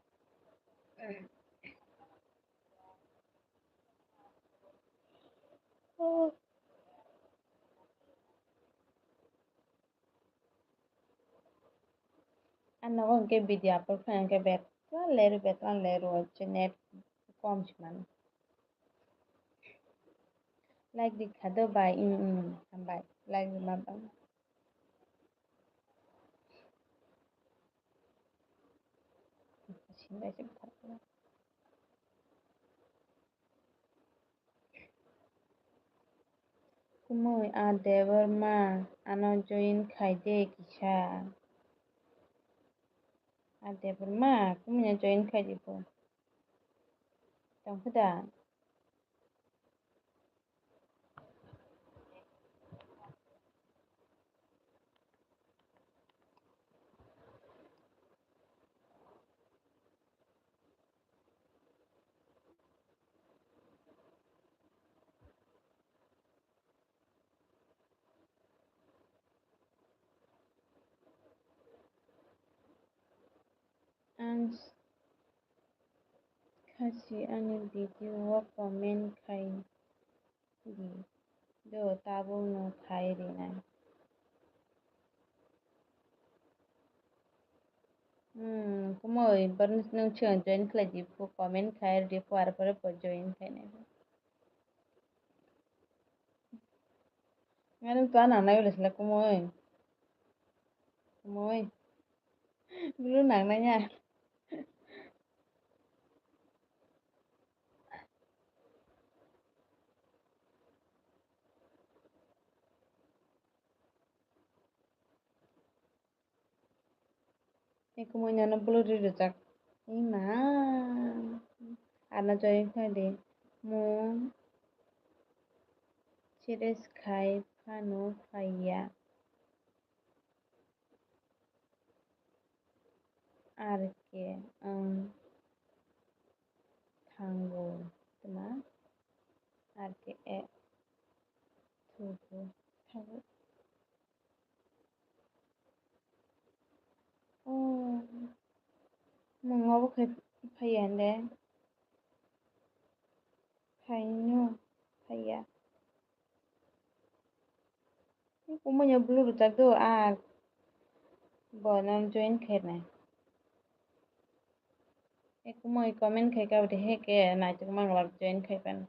Ang nogo hwnkhe video upload khaina hwnkhe betla leru, betla leru, hwnkhe net kom se mano. Like rikha do bai, mm, mm, hambai, like rima bai. Kumui a Debbarma ano join khai de kisa. A Debbarma kumui no join khai di bo. Tong khe da. Ang s-, khasi ani video o comment khai di do, tabuk no khai rinai. Hmm, kumui, borok nwng siyan join khlai di, comment khai di, ar pore bo join khainai. Ngani to nang nai wle sila kumui. Kumui. Bulu nang nai ya. Ekumui nono blur rijak. Ima. Ano join khai di. Mo serious khai phano phaiya. Ar ke, ang. Thango tma R K A thugo thago. Oh, mung obo khe phaiya hande. Phaino phaiya. Kumui no blue rwchak do, ah, bo no join khainai. Kumui comment khai ka bwdhe khe naitok mang lak join khai phano.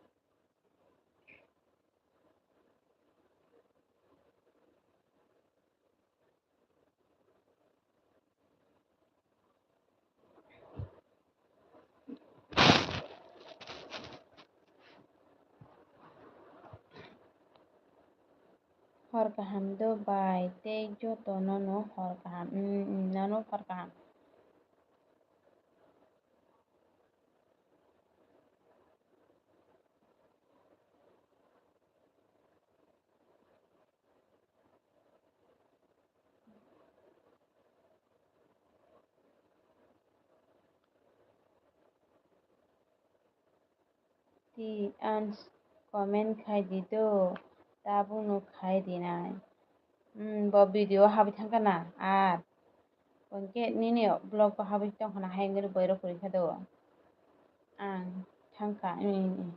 Hor kaham do bai, tei joto nono hor kaham, mm, mm, nono hor kaham. Tei ang comment khai di do, tabukno khai di nai. Hmm, bo video habwi thangkha na, ar hwnkhe nini vlog o habwi tongkha na, hai wngwi boirok kwrwi kha do. Ang thangkha, hmm, hmm.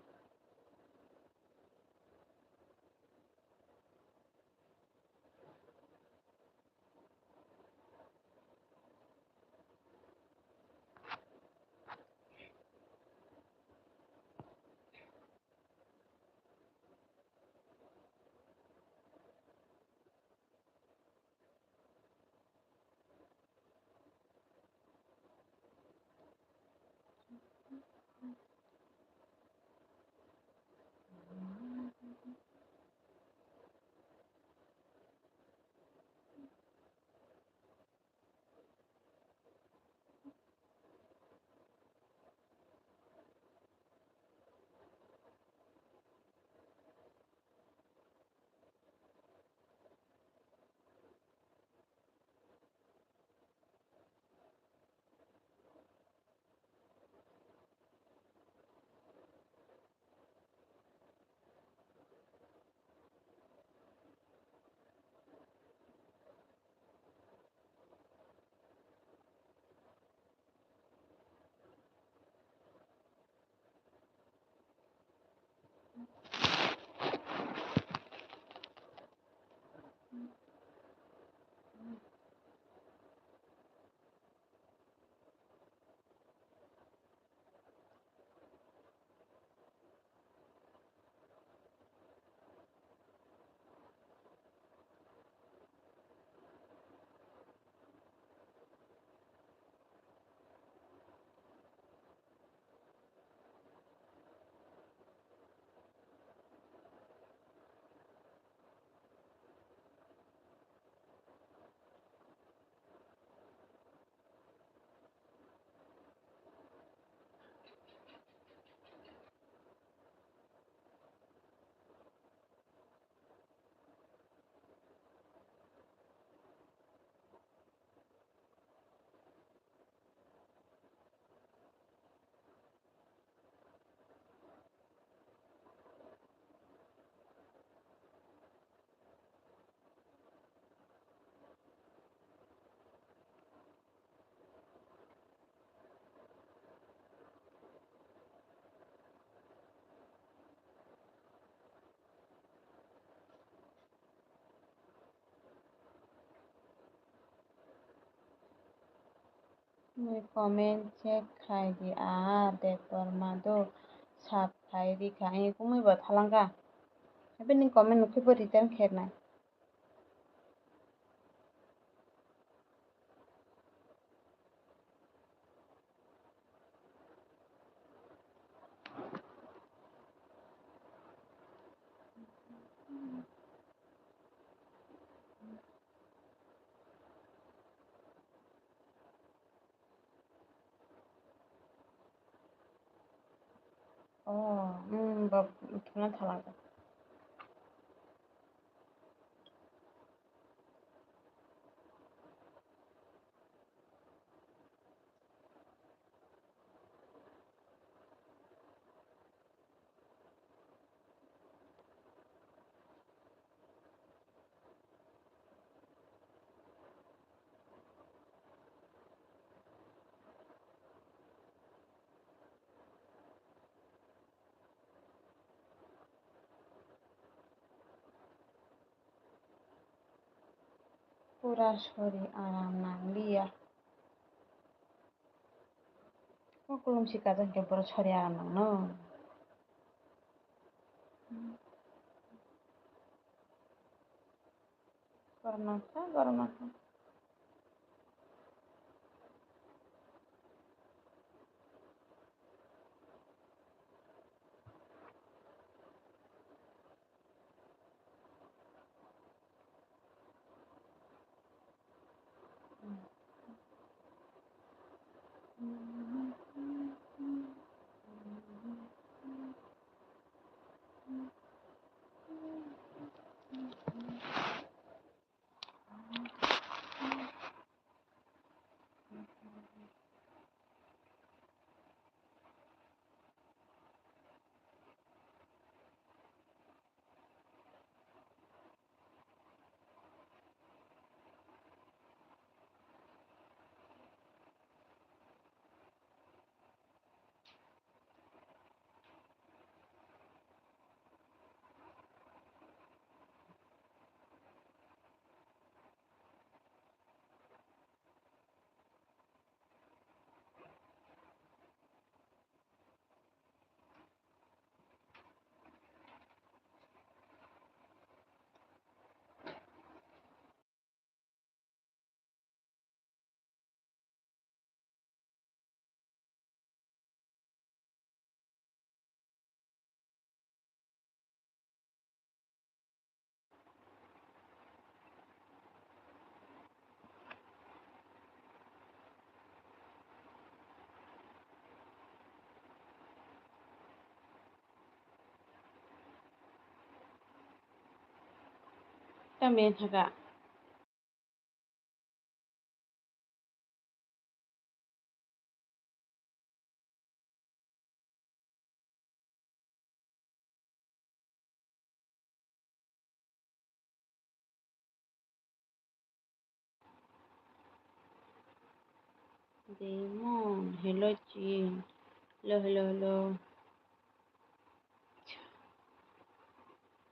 Mui comment check khai di, ah, Debbarma do sap khai rikha, ani kumui bo thalangkha. Happy ni comment nukhe bo return khairnai. Oh, hmm, bab, thuna thalangkha. Pura sori aram nangliya. O kulum si kajak khe borok sori aram nangno. Gorom nangkha, gorom nangkha. Tamni thaka. Demon, hello, Chin. Hello, hello, hello.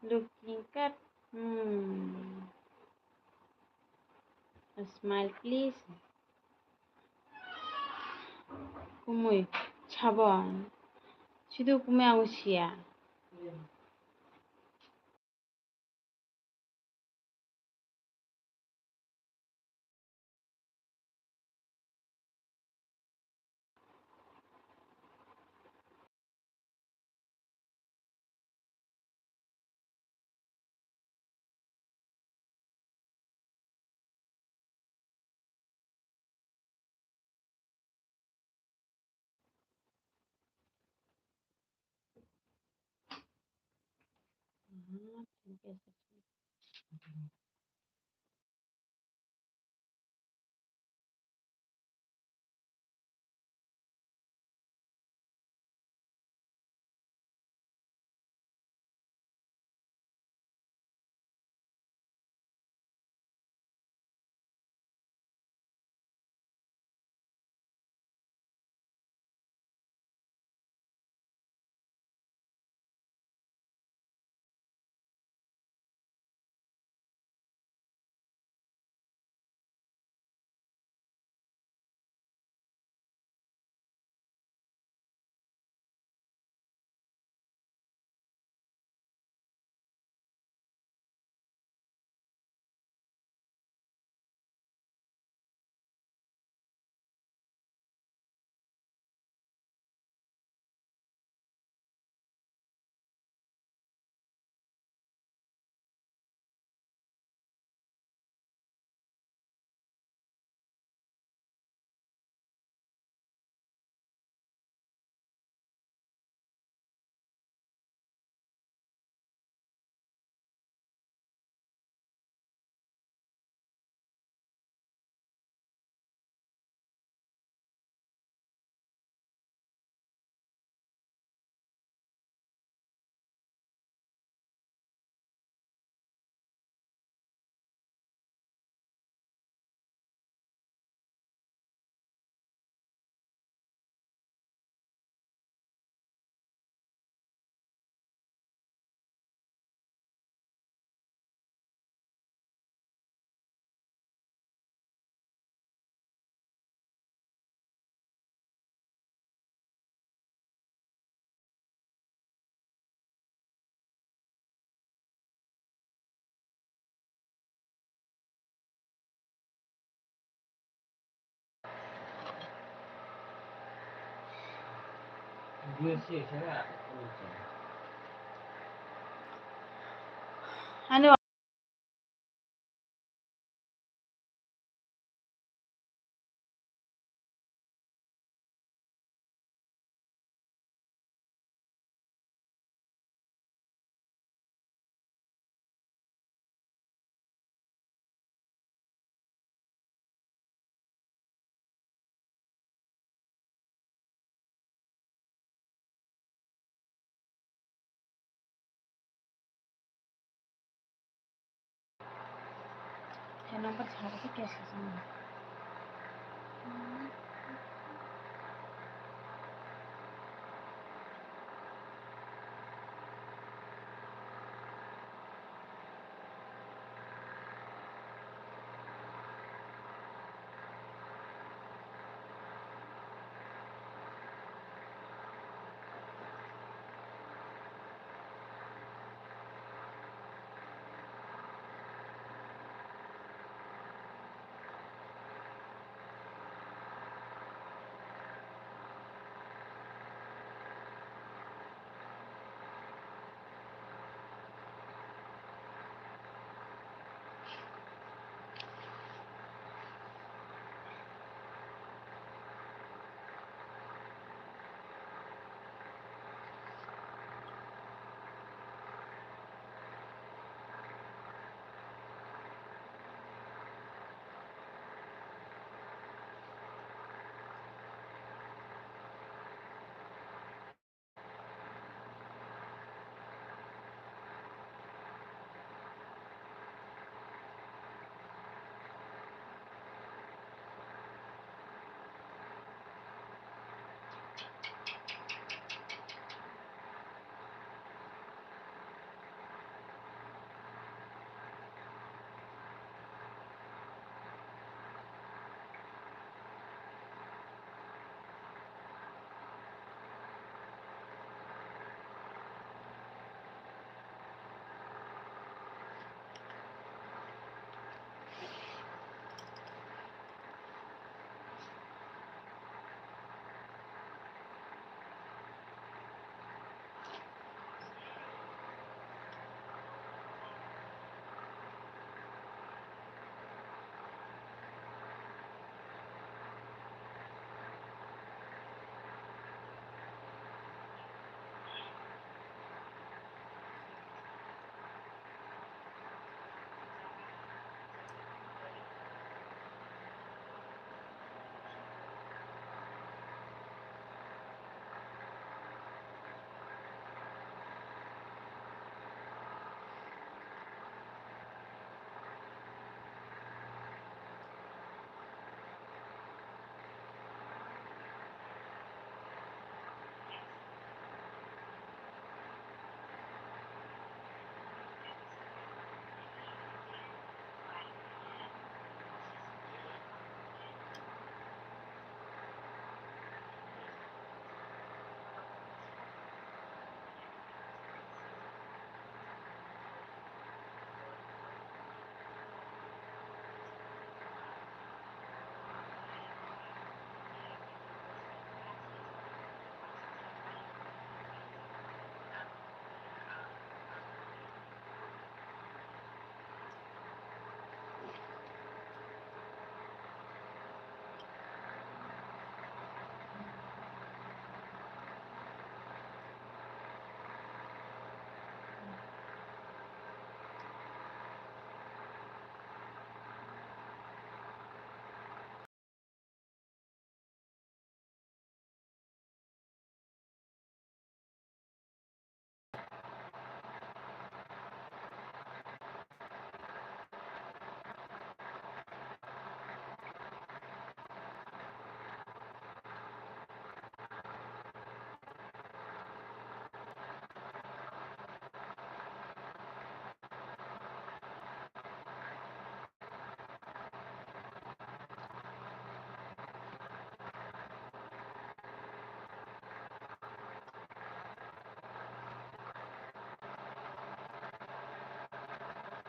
Looking cat. Hmm. A smile, please. Kumui, sabon. Sidu kumui ang siya.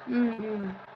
Hmm, hmm.